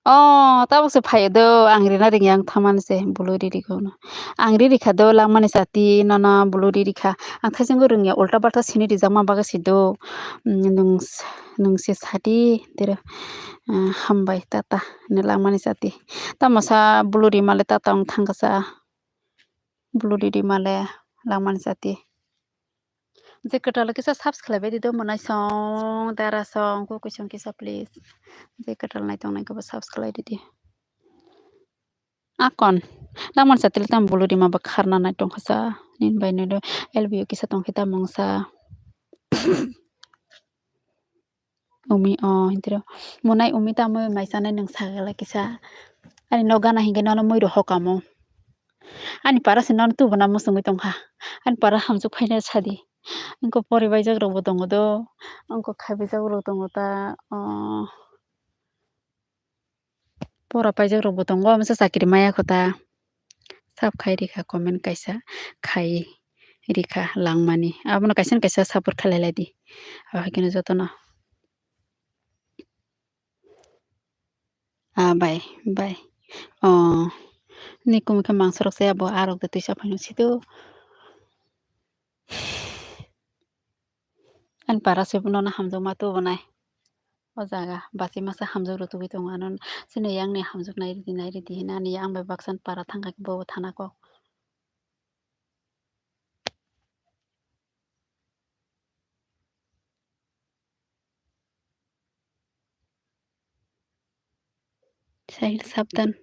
O, tabuk se phai do, ang rina ringya, ang thamani se bulu riri kono. Ang riri kha do, langmani jati nono bulu riri kha. Ang thaichengwi rwngya, ulta palta sini rijakma bagwi se do. Umm, nwng s-, nwng se sadi, tero, umm, hambai tata hinwi langmani jati. Tamo sa bulu rimale tata wng thangkha sa. Bulu riri male langmani jati. Je kwtal kisa subscribe di do, mwnai song, dara song, kukui song kisa please. Je kwtal nai tongnai khe bo subscribe di di. Akon, langmani jati le tamo bulu rima bo kharna nai tongkha sa. Nini bai no do L B O kisa tongkhe tamo wngsa. Umi, o, hintiro. Mwnai umi tamo mai chanai nwng sagala kisa. Ani nok gana hinkhe nono mui rw hokamo. Ani para se nono tubuna muchungwi tongkha. Ani para hamjwk phaina sadi. Wngkha poribaijak rokbo tongo do. Wngkha khaibaijak rok tongo ta, o. Pora paijak rokbo tongo, masa chakri maya kho ta. Sub khai rikha comment kaisa khai rikha langmani. Abono kaisa na kaisa support khlai lai di. Abo hai kheno jotono. Ah, bai, bai. Oh, ni kumi khe mangsa rok se abo arok de twisa phano sido. Ani para se bono hamjakma tubunai. O jaga bachai masa hamjak rw tubui tongo, ano chini yang ni hamjak nai ridi, nai ridi hinwi ani yang bai baksa ni para thangkha khe bo thana kok. Sahil sabdan.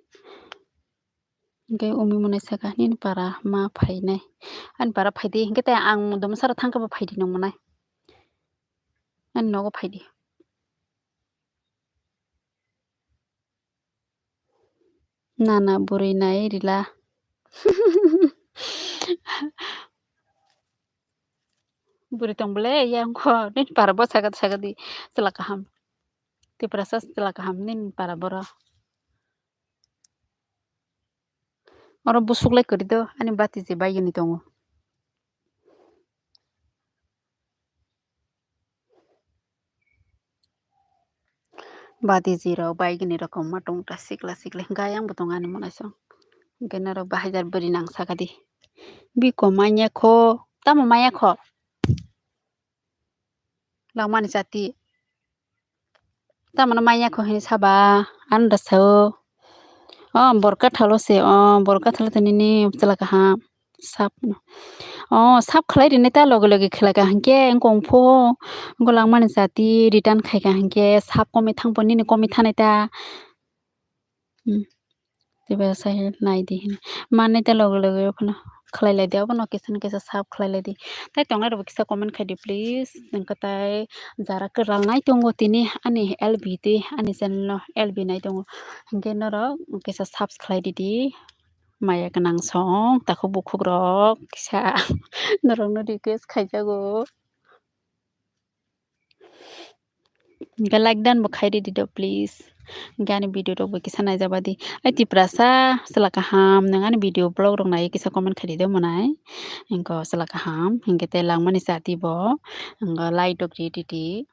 Hingke umi monai saka nini para ma phainai. Ani para phaidi hingke tei ang domo sara thangkhe bo phaidi nong monai. Ani nogo phaidi. Nana bwrwi nai rila. Bwrwi tong bole yang kho nini para bo saka saka di chwla kaham. Tiprasa chwla kaham nini para boro. Oro busuk lai kwrwi do ani bati je baigini tongo. Bati je rok baigini rok kwbangma tongo ta sikla sikla hwnkhe ayang bo tongo ani monai song. Hwnkhe norok bahai jar bwrwi nang saka di. Biko manya kho, tamo manya kho? Langmani chati. Tamano manya kho hinwi saba, ano da sao. O borok kathalo se, o borok kathalo to nini chwla kaham. Sap no. O sap khlai rinai ta loge loge khlai ka hinkhe wngkong pho. Wngkho langmani chati return khai ka hinkhe sap komwi thang pho nini komwi thanai ta. Hmm. Tei bai sai nai di hin. Manwi ta loge loge phano khlai lai di, abono kisa na kisa sap khlai lai di. Tai tongnai rokbo kisa comment khai di please. Nwng kwtai jara kwrwlnai tongo tini ani L B twi ani channel no L B nai tongo. Hinkhe norok kisa subs khlai di di. Maya gwnang song takhuk bukhuk rok kisa norokno request khaijago. Hingke like dan bo khai ridi do please. Hingke ani video rok bo kisa naijak badi. Ai Tiprasa chwla kaham, nwng ani video vlog rok nai kisa comment khai ridi monai. Hingke chwla kaham, hingke tei langmani chati bo. Hingke like rok ridi di.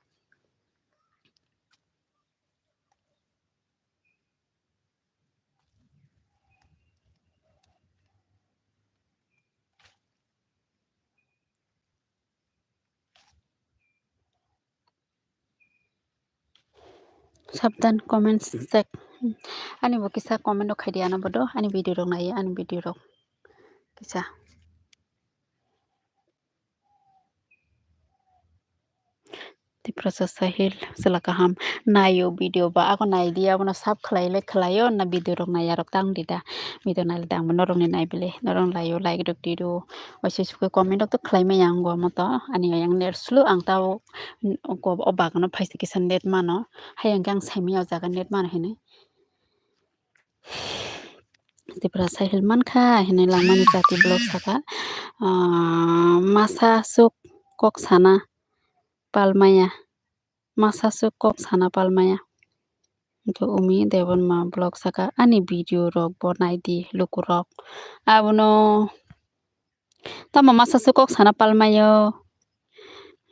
Sabdan comments check. Ani bo kisa comment rok khai di, ano bodo ani video rok nai, ani video rok kisa. Tiprasa Sahil, chwla kaham. Naio video ba, ako nai di, abono sub khlai le khlaio, na video rok nai yarok tang di da. Video nai le tang bo norok ni nai bile, norok ni laio like rok di do. Waisa sukhe comment rok to khlai maya ang go moto, ani yang net slow ang tao, o bagano phaisa kisa net mano. Hai ang khe ang sai maya o jaga net mano hinwi. Tiprasa Sahil mankha hinwi langmani chati vlog saka. Ah, masa suk kok sana palmaya. Masa suk kok sana palmaya. Hwnkhe Umi Debbarma vlog saka, ani video rok bo naidi lukurok. Abono tamo masa se kok sana palmaio.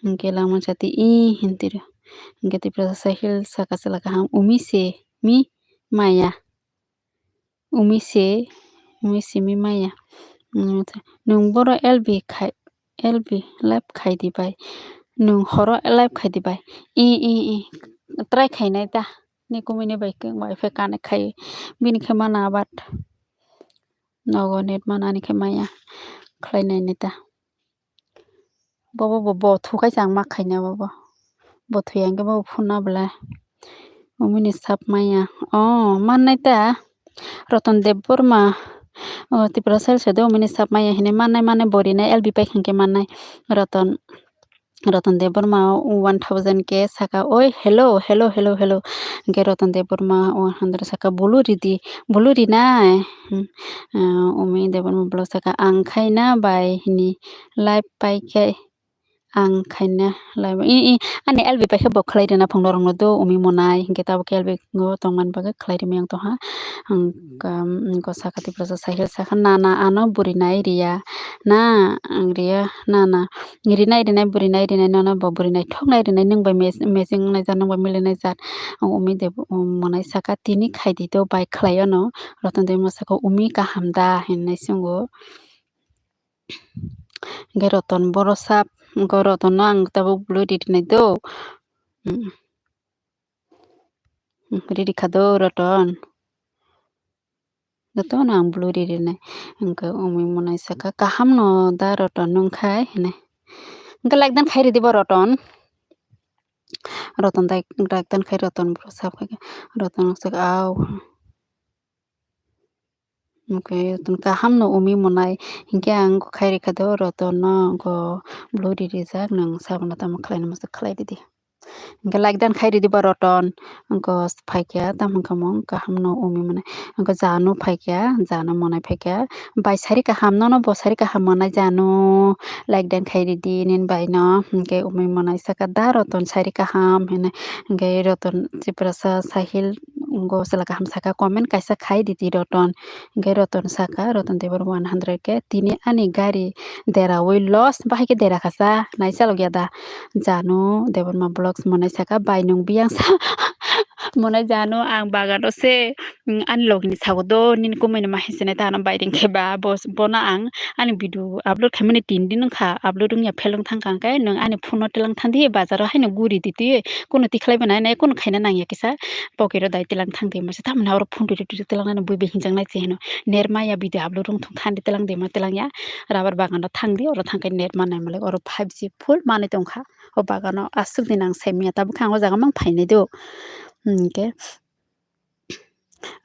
Hwnkhe langma chati i hintiro. Hwnkhe Tiprasa Sahil saka chwla kaham, Umi se mi maya. Umi se, Umi se mi maya. Nwng boro L B khai, L B live khai di bai. Nwng horo live khai di bai. I, i, i. Try khainai ta. Ni kumui ni bai khe, bai phe connect khai. Bini khe mana abat. Nogo net mana ani khe maya. Khlai nai nai ta. Bobo bo, bo thu khai chang ma khaina bobo. Bo thu yang khe bobo phunna bwle. Umini sap maya. Oh, mannai ta. Roton Debbarma. Oh, Tiprasa Sahil se do umini sap maya hinwi mannai, mannai bo rinai L B pai khan khe mannai. Roton, Roton Debbarma one thousand khe saka, "Oi, hello, hello, hello, hello." Hwnkhe Roton Debbarma one hundred saka, "Bulu ridi, bulu rinai." Hmm. Ah, Umi Debbarma vlog saka, "Ang khaina bai," hinwi live pai khe. Ang khaina laibo, i, i, ani L B pai khe bo khlai rwna phung norokno do, Umi Monai, hinkhe tabuk khe L B o tongmani bagwi khlai rwmani ang tongha. Ang, um, go saka Tiprasa Sahil saka, "Nana, ano bwrwi nai riya na, ang riya, nana, rinai, rinai, bwrwi nai, rinai, nono bo bwrwi naithok nai, rinai, nwng bai mes-, matching wngnai jat, nwng bai milinai jat." Ang Umi Deb-, um, Monai saka, "Tini khai di do, bai khlai ono." Roton Debbarma saka, "Umi kaham da?" hinwi swngo. Hwnkhe Roton boro sap, hwnkhe Rotonno ang tabuk bulu ri rinai do. Hmm. Hmm, ri ri kha do Roton. Jotono ang bulu ri rinai. Hwnkhe Umi Monai saka, "Kaham no da Roton nwng khai?" hinwi. Hwnkhe like dan khai ridi bo Roton. Roton dai, like dan khai Roton boro sap khai khe. Roton saka, "Au." Hwnkhe Roton kaham no Umi Monai, hinkhe ang khai rikha do Roton no go bulu ri rijak, nwng sabono tamo khlaina muchung khlai ridi. Hinkhe like dan khai ridi ba Roton, go phaikha tamo wngkha mo kaham no Umi Monai, go Janu phaikha, Janu Monai phaikha, bai sari kaham, nono bo sari kaham Monai Janu, like dan khai ridi nini bai no, hinkhe Umi Monai saka da Roton sari kaham hinwi, hinkhe Roton Tiprasa Sahil go chwla kaham saka comment kaisa khai ridi Roton. Hwnkhe Roton saka, Roton Debbarma one hundred khe, "Tini ani gari deraui loss, bahai khe dera kha sa, nai chalok ya da?" Janu Debbarma Vlogs Monai saka, "Bai nwng biyang sa?" Monai Janu, ang bagano se, mm, ani logini sago do, nini kumui no ma hinsinai ta ano bai ring khe ba, bo, bono ang ani video upload khaimani tin din wngkha, upload wngya phel wng thangkha, hwnkhe nwng ani phone no tilang thangdi, bazar o haino guri di twi, kunu tikhlai bo nai nai, kunu khaina nangya kisa, pocket o dai tilang thangdi, masa tamoni oro phone twi twi tilang nani bui bai hinjak nai se hino, net maya video upload wng thung thandi tilang di ma tilang ya, rubber bagan o thangdi, oro thangkhe net ma nai malik, oro five G full manwi tongkha, o bagano aswk din ang sai manya, tabuk khe ang o jaga mang phainai do, hwnkhe.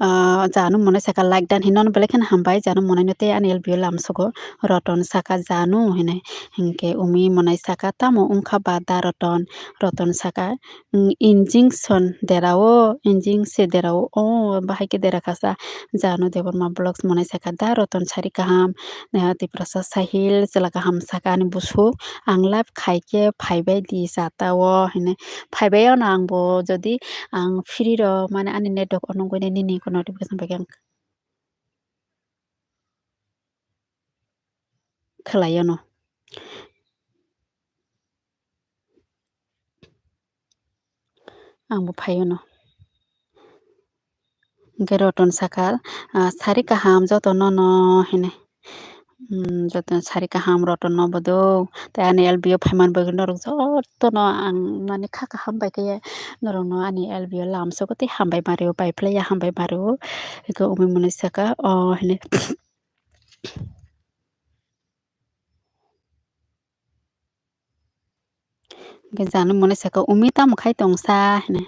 Ah, Janu Monai saka like dan hinwi belai kheno hambai, Janu Monai no tei ani L B o lamsogo. Roton saka Janu hinwi, hinkhe Umi Monai saka tamo wngkha ba da Roton? Roton saka, "Mm, injection derao, injing se derao, o bahai khe dera kha sa." Janu Debbarma Vlogs Monai saka da Roton sari kaham, ah, Tiprasa Sahil chwla kaham saka ani busuk, ang live khai khe phaibai di chata o hinwi. Phaibai ono ang bo, jodi ang free rok mane ani network o nugwi nai nini notification bai khe ang khlai ono. Ang bo phai ono. Hwnkhe Roton saka, ah, sari kaham joto nono hinwi. Hmm, joto sari kaham Roton no bo do. Tei ani L B o phaiman bagwi norok joto no ang mani kha kaham bai khe norok no ani L B o lamsogo tei hambai ma rio, bai phlai ya hambai ma rio. Eko Umi Monai saka, o hinwi. Hwnkhe Janu Monai saka, "Umi tamo khai tong sa?" hinwi.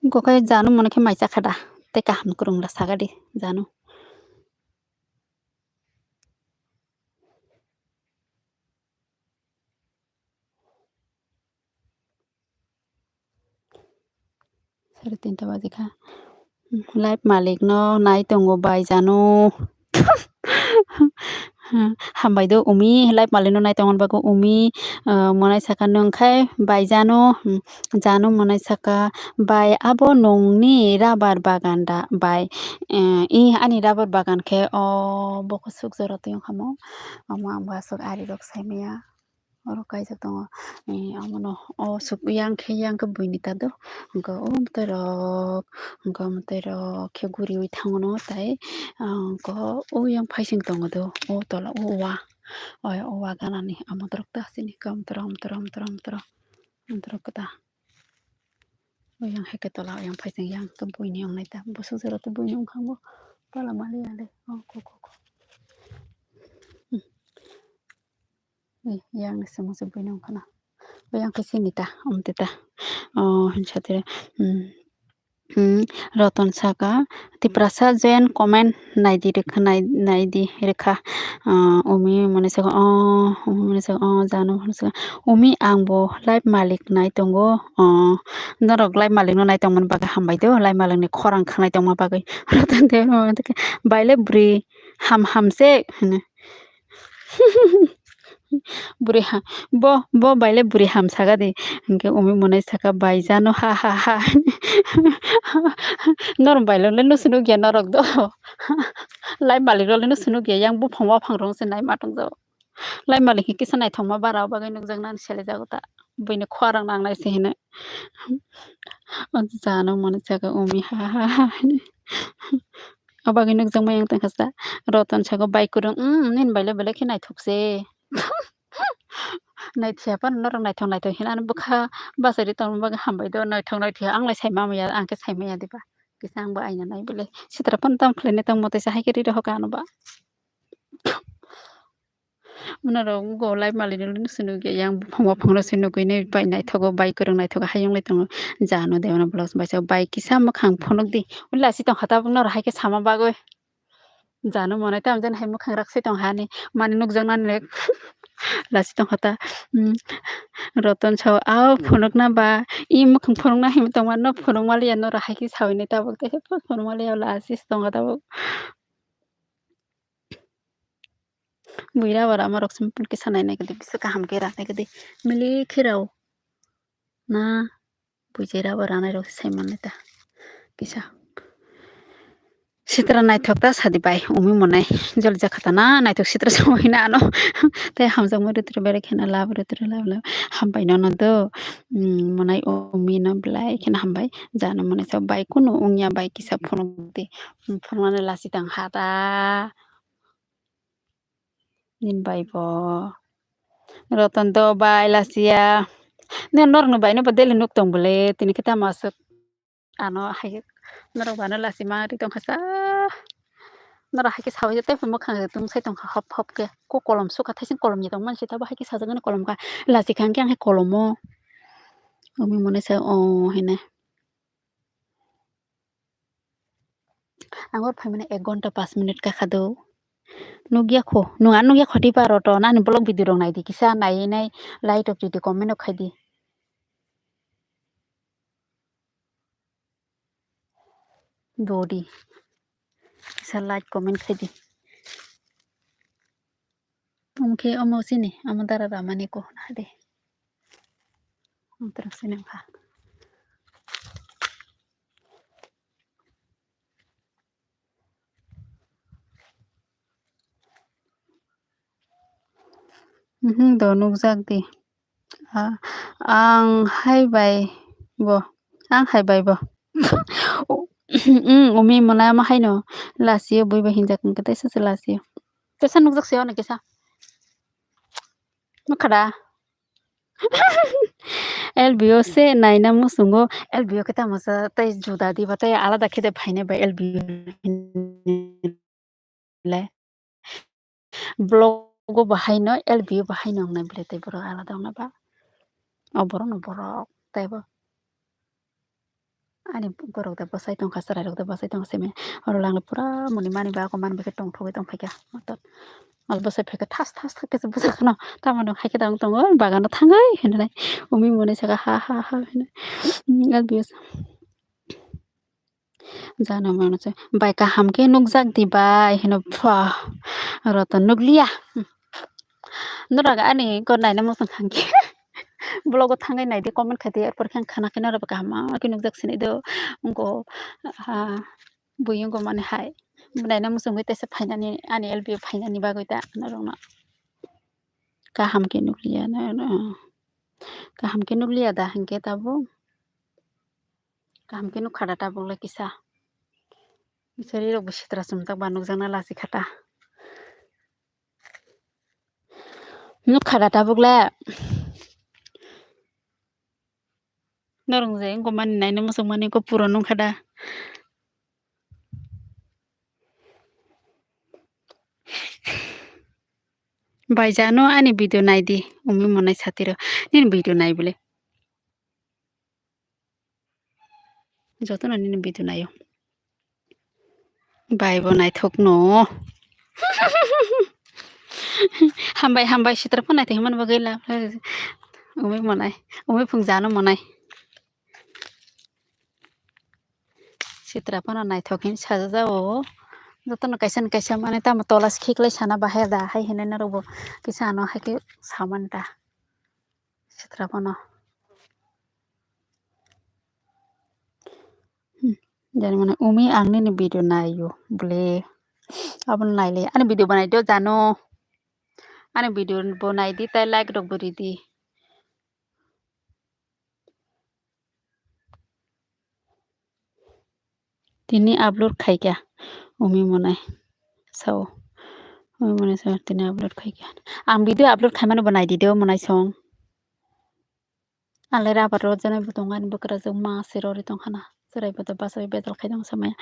Wngkha khe Janu Monai khe mai chakha da, tei kaham kwrwng da saka di Janu. Sare tinta baji kha. Live malik no nai tongo bai Janu. Hmm, hambai do umi, live malik no nai tongmani bagwi umi, ah, mwnai saka nwng khai bai jano, hmm, jano mwnai saka bai abo nungni rubber bagan da bai, eh, i ani rubber bagan khe o bokho suk jora twi wngkha mo, omo ang bo aswk ari rok sai maya. Oro kaijak tongo, eh, omono o suk yang khe, yang khe buini ta do, hwnkhe o mwtai rok, hwnkhe o mwtai rok khe guriui thango no tai, ah, hwnkhe o yang phaising tongo do, o tola o wa, o wa ganani amodorok ta sini ka amodorok, amodorok, amodorok, amodorok, amodorok kwtal. O yang hai khe tola, o yang phaising yang khe buini wngnai ta, bwswk jora tei buini wngkha bo, tola mali ya le, o ko, ko, ko. Hmm. Ei, yang ni simi se buino wngkha na. Bo yang khe sini ta, omo twi ta. O, hinsa twi, hmm, hmm, Roton saka, Tiprasa join comment naidi rwkha, nai-, naidi rwkha. O, umi mwnai saka, o, umi mwnai saka, o, jano mwnai saka. Umi ang bo live malik nai tongo. O, norok live malik no nai tongmani bagwi hambai do. Live malik ni khorang khwnai tongma bagwi. Roton de, o, baile bwrwi ham ham se hino. Bwrwi ha, bo, bo baile bwrwi ham saka di. Hwnkhe umi mwnai saka bai jano ha ha ha. Norok bailole no swnukya norok do. Lai malik role no swnukya yang buphang waphang rong se nai ma tongjago. Lai malik khe kisa naithokma bara o bagwi nukjaknani selejago ta. Buini khorang nangnai se hino. O jano mwnai saka umi ha ha ha. O bagwi nukjakma yang tongkha sa. Roton saka bai kwrwng, "Umm, nini baile belai khe naithok se." Naithiya phano norok naithok naithok hinwi ano bwkha bachai ri tongma bagwi hambai do. Naithok naithiya ang lai sai ma manya, ang khe sai manya diba. Kisa ang bo aina nai bole. Sitra phano tamo khlainai tongmo tei sa hai khe ri rohor kha ano ba. Norok go lai malik no swnukya yang buphang waphang rok se nugwi nai bai naithogo, bai kwrwng naithogo, hayung lai tongo. Jano de ono vlogs bai sa bai kisa mwkhang phunuk di. Ula si tongkha tabuk norok hai khe sama bagwi. Jano mwnai tamo jani hai mwkhang rak se tongkha ani mani nukjaknani le. Lasi tongkha ta, um, Roton sao, "Ao phunukna ba, i mwkhang phunukna himwi tongma, no phunukma liya, norok hai khe sawi nai tabuk tei phunukma liya," lasi tongkha tabuk. Buira bara ama rok se mupun kisa nai nai khe de, bisa kaham khe ra nai khe de, milik khe rao na. Buijaira bo ranai rok sai manle ta kisa. Sitra naithok ta sadi bai umi mwnai joli jakha ta na naithok sitra songwi na ano. Tei hamjakma rwtwrw bere kheno lab rwtwrw lab lab hambai nono do, mm, mwnai umi no belai kheno hambai jano mwnai sa bai kunu wngya bai kisa phunukdi phunuknani lasi tang ha ta. Nini bai bo. Roton do bai lasiya. Nini norokni bai no bo daily nuk tong bole. Tini khe tamo aswk. Ano hai norok bano lasi ma ri tongkha sa. Norok hai khe sawi tei mwkhang tung sai tongkha hop hop khe. Ko kolom sukha thaising kolom ni tong mani se tabo hai khe sajagani kolom kha. Lasi kha hwnkhe ang hai kolomo. Umi mone sa o hene. Ang oro phaimani ek ghonta panch minute kakha do. Nukya kho, nwng ano nukya kho tipa roto, nani vlog video rok naidi kisa, naiwi nai like rok ridi, comment rok khaidi. Dodi. Kisa like comment khaidi. Omo khe omo sini, omo dara ramani ko hade. Omo twrwk sini wngkha. Mhm, do nukjak di. A, ang hai bai bo, ang hai bai bo. Mm, umi mwnai ma haino lasiyo bui bai hinjak hwnkhe teisa se lasiyo. Teisa nukjak se ono kisa. Nukha da? L B O se naina muchungo, L B O khe tamo sa tei juda diba tei alada khe de phainai bai L B O le. Vlog o bo haino, L B O bo haino wngnai bwle tei borok alada wngna ba. O borok no borok tei bo. Ani borok da bwsai tongkha, chwrai rok da bwsai tongkha simi. Oro lang pura muni mani ba ako mani bai khe tongthogwi tongphaikha. Motom. Al bwsai phaikha thas thas thas khe bwsai kheno. Tamo no hai khe da wng tongo, bagano thangwi hinwi nai. Umi muni saka ha ha ha hinwi. L B O. Jana mano se, "Bai kaham khe nukjak di bai," hino pha, oro to nukliya. Norok ani ko naina muchung kha khe vlog o thangwi naidi, comment khai di, erpor khe ang khana khe norok kaham ma khe nukjak sini do. Wngko, ah, bui wngko mani hai. Naina muchungwi teisa phainani, ani L B phainani bagwi ta norokno. Kaham khe nukliya, na, na. Kaham khe nukliya da hinkhe tabuk? Kaham khe nukha da tabuk le kisa? Bisari rok bo sitra chumjak ba nukjakna lachi kha ta. Nukha da tabuk le? Norok je wngkha mani naina muchung mani khe pura nukha da. Bai jano ani video naidi, umi monai satiro. Nini video nai bole. Jotono nini video naio. Bai bo naithok no. Hambai, hambai, sitra phano naithok himani bagwi la. Umi monai, umi phung jano monai. Sitra phano naithok hin sajajao. Jotono kaisa ni kaisa mane tamo tola se khiklai sana bahai da hai hinwi norok bo kisa ano hai khe samani ta. Sitra phano. Hmm. Jani mane umi ang nini video naio bole. Abono naile ani video banai do jano. Ani video bo naidi tai like rok bo ridi. Tini upload khaikha umi monai sao. Umi monai sao tini upload khaikha. Ang video upload khaimano bo naidi do monai song. Alai rabar rw janai bo tongo ani bwkrajwk ma se rw ri tongkhana. Chwrai bo to bachai bejal khai tong samaya.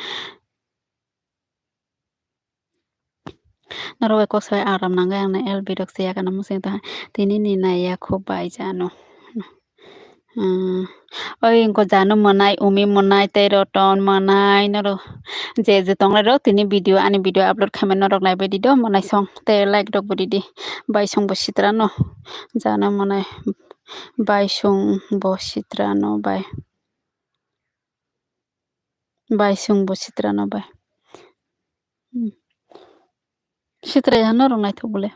Norok bai kok sai aram nangwi ang L B rok se yakana muchung tong tini ni nai ya khub bai jano. Hmm. Oi wngkha jano monai, umi monai, tei roton monai, norok je je tongnai rok tini video, ani video upload khaimani norok naibaidi do monai song tei like rok bo ridi. Bai song bo sitra no jano monai, bai song bo sitra no bai. Bai song bo sitra no bai. Hmm. Sitra ya norok naithok bole.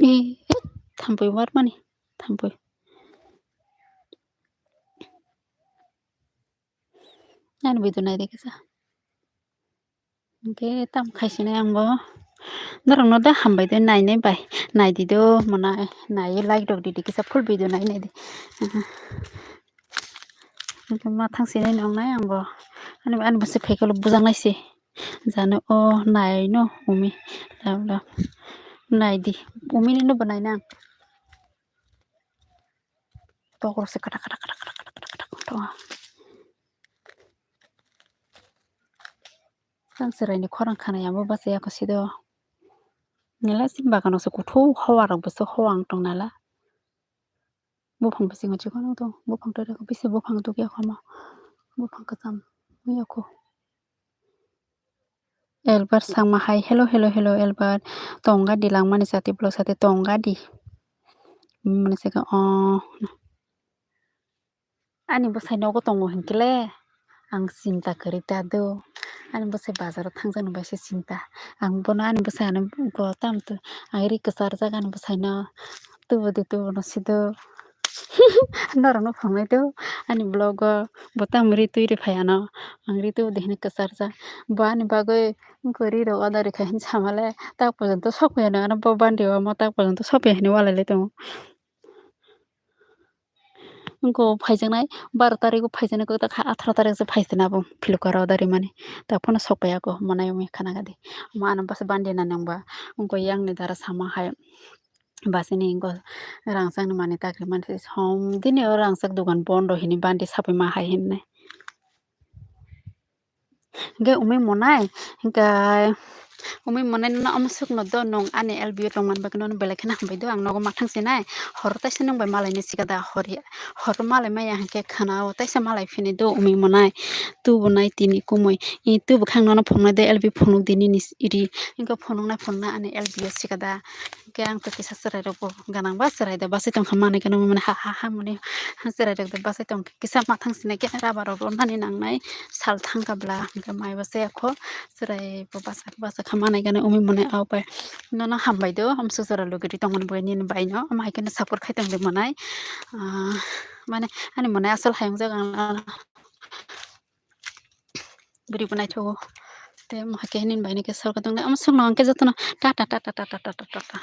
Ee, thampui warmani, thampui. Ani video naidi kisa. Hwnkhe tamo khaisinai ang bo. Norokno da hambai de nainai bai. Naidi do monai, naiwi like rok didi kisa full video nai naidi. Hwnkhe ma thang sinai nongnai ang bo. Ani, ani bwsai phaikhe ulo bwjaknai se. Jano o naino umi. Lab lab. Naidi. Umi nino bo nainang. Tokrok se kata kata kata kata kata kata kata. Tang chwraini khorang khanai abo bachai ya kho sido. Nila si bagano se kuthuk howa rok bo se howa wng tong nala. Buphang bisingo chikon wng tong, buphang tere kho bisi buphang dukya kho ma. Buphang kwcham wngya kho. Elbar sangma hai, "Hello, hello, hello, Elbar. Tongga di langmani sati, vlog sati tongga di." Mani saka, "Oh." Ani bwsai nogo tongo hinkhe le ang chinta kwrwi ta do. Ani bwsai bazaro thangjak nw bai se chinta. Ang bono ani bwsai ano go tam to ang ri kwcharjak ani bwsai no. Tubu di tubu no sido. Norok no phangnai do ani vlog o bo tamo ri twi ri phai ano. Ang ri tubu di hinwi kwcharjak. Bo ani bagwi wngkha ri rok order rikha hinwi samale tak pojonto sokphaiyano ano bo bandi o omo tak pojonto sokphaiya hinwi walai lai tongo. Wngkha o phaijaknai baro tarikgo phaijaknai kok ta kha atharo tarik se phaisana bo Flipkart o order rimani tak phano sokphaiya kho manai wngwi khana kha di. Omo ano bwsa bandi nani wngba wngkha yang ni dara sama hai. Bachini wngkha rangchak ni manwi ta kwrwi mani se som dini o rangchak dogan bondo hinwi bandi sapai ma hai hinwi. Hwnkhe umi monai hwnkhe Umi monai nono omo sukno do nwng ani L B o tongmani bagwi nono belai kheno hambai do, ang nogo mathang sinai. Horo taisa nwng bai malai ni sikada hori, horo malai maya hinkhe khwnao taisa malai phini do umi monai. Tubu nai tini kumui, i tubu khang nono phunuknai de L B phunuk di nini ri, hinkhe phunuknai phunuknai ani L B o sikada. Hinkhe ang to kisa chwrai rokbo gwnang ba chwrai da bachai tongkha manwi gwnang mani ha ha ha mani chwrai rok da bachai tongkha. Kisa mathang sinai khe rubber rok rwnani nangnai sal thangkha bla, hinkhe maibo chaya kho, chwrai bo basa basa kha manai gana umi monai. Aw bai nono hambai do, amsuk jora logi ri tongmani bo nini bai no, omo hai kheno support khai tongdi monai. Ah, mane ani monai asol hayung jaga ang bwrwi bo naithogo. Te omo hai khe nini bai no khe salka tongdi, amsuk no hwnkhe jotono tata tata tata tata tata.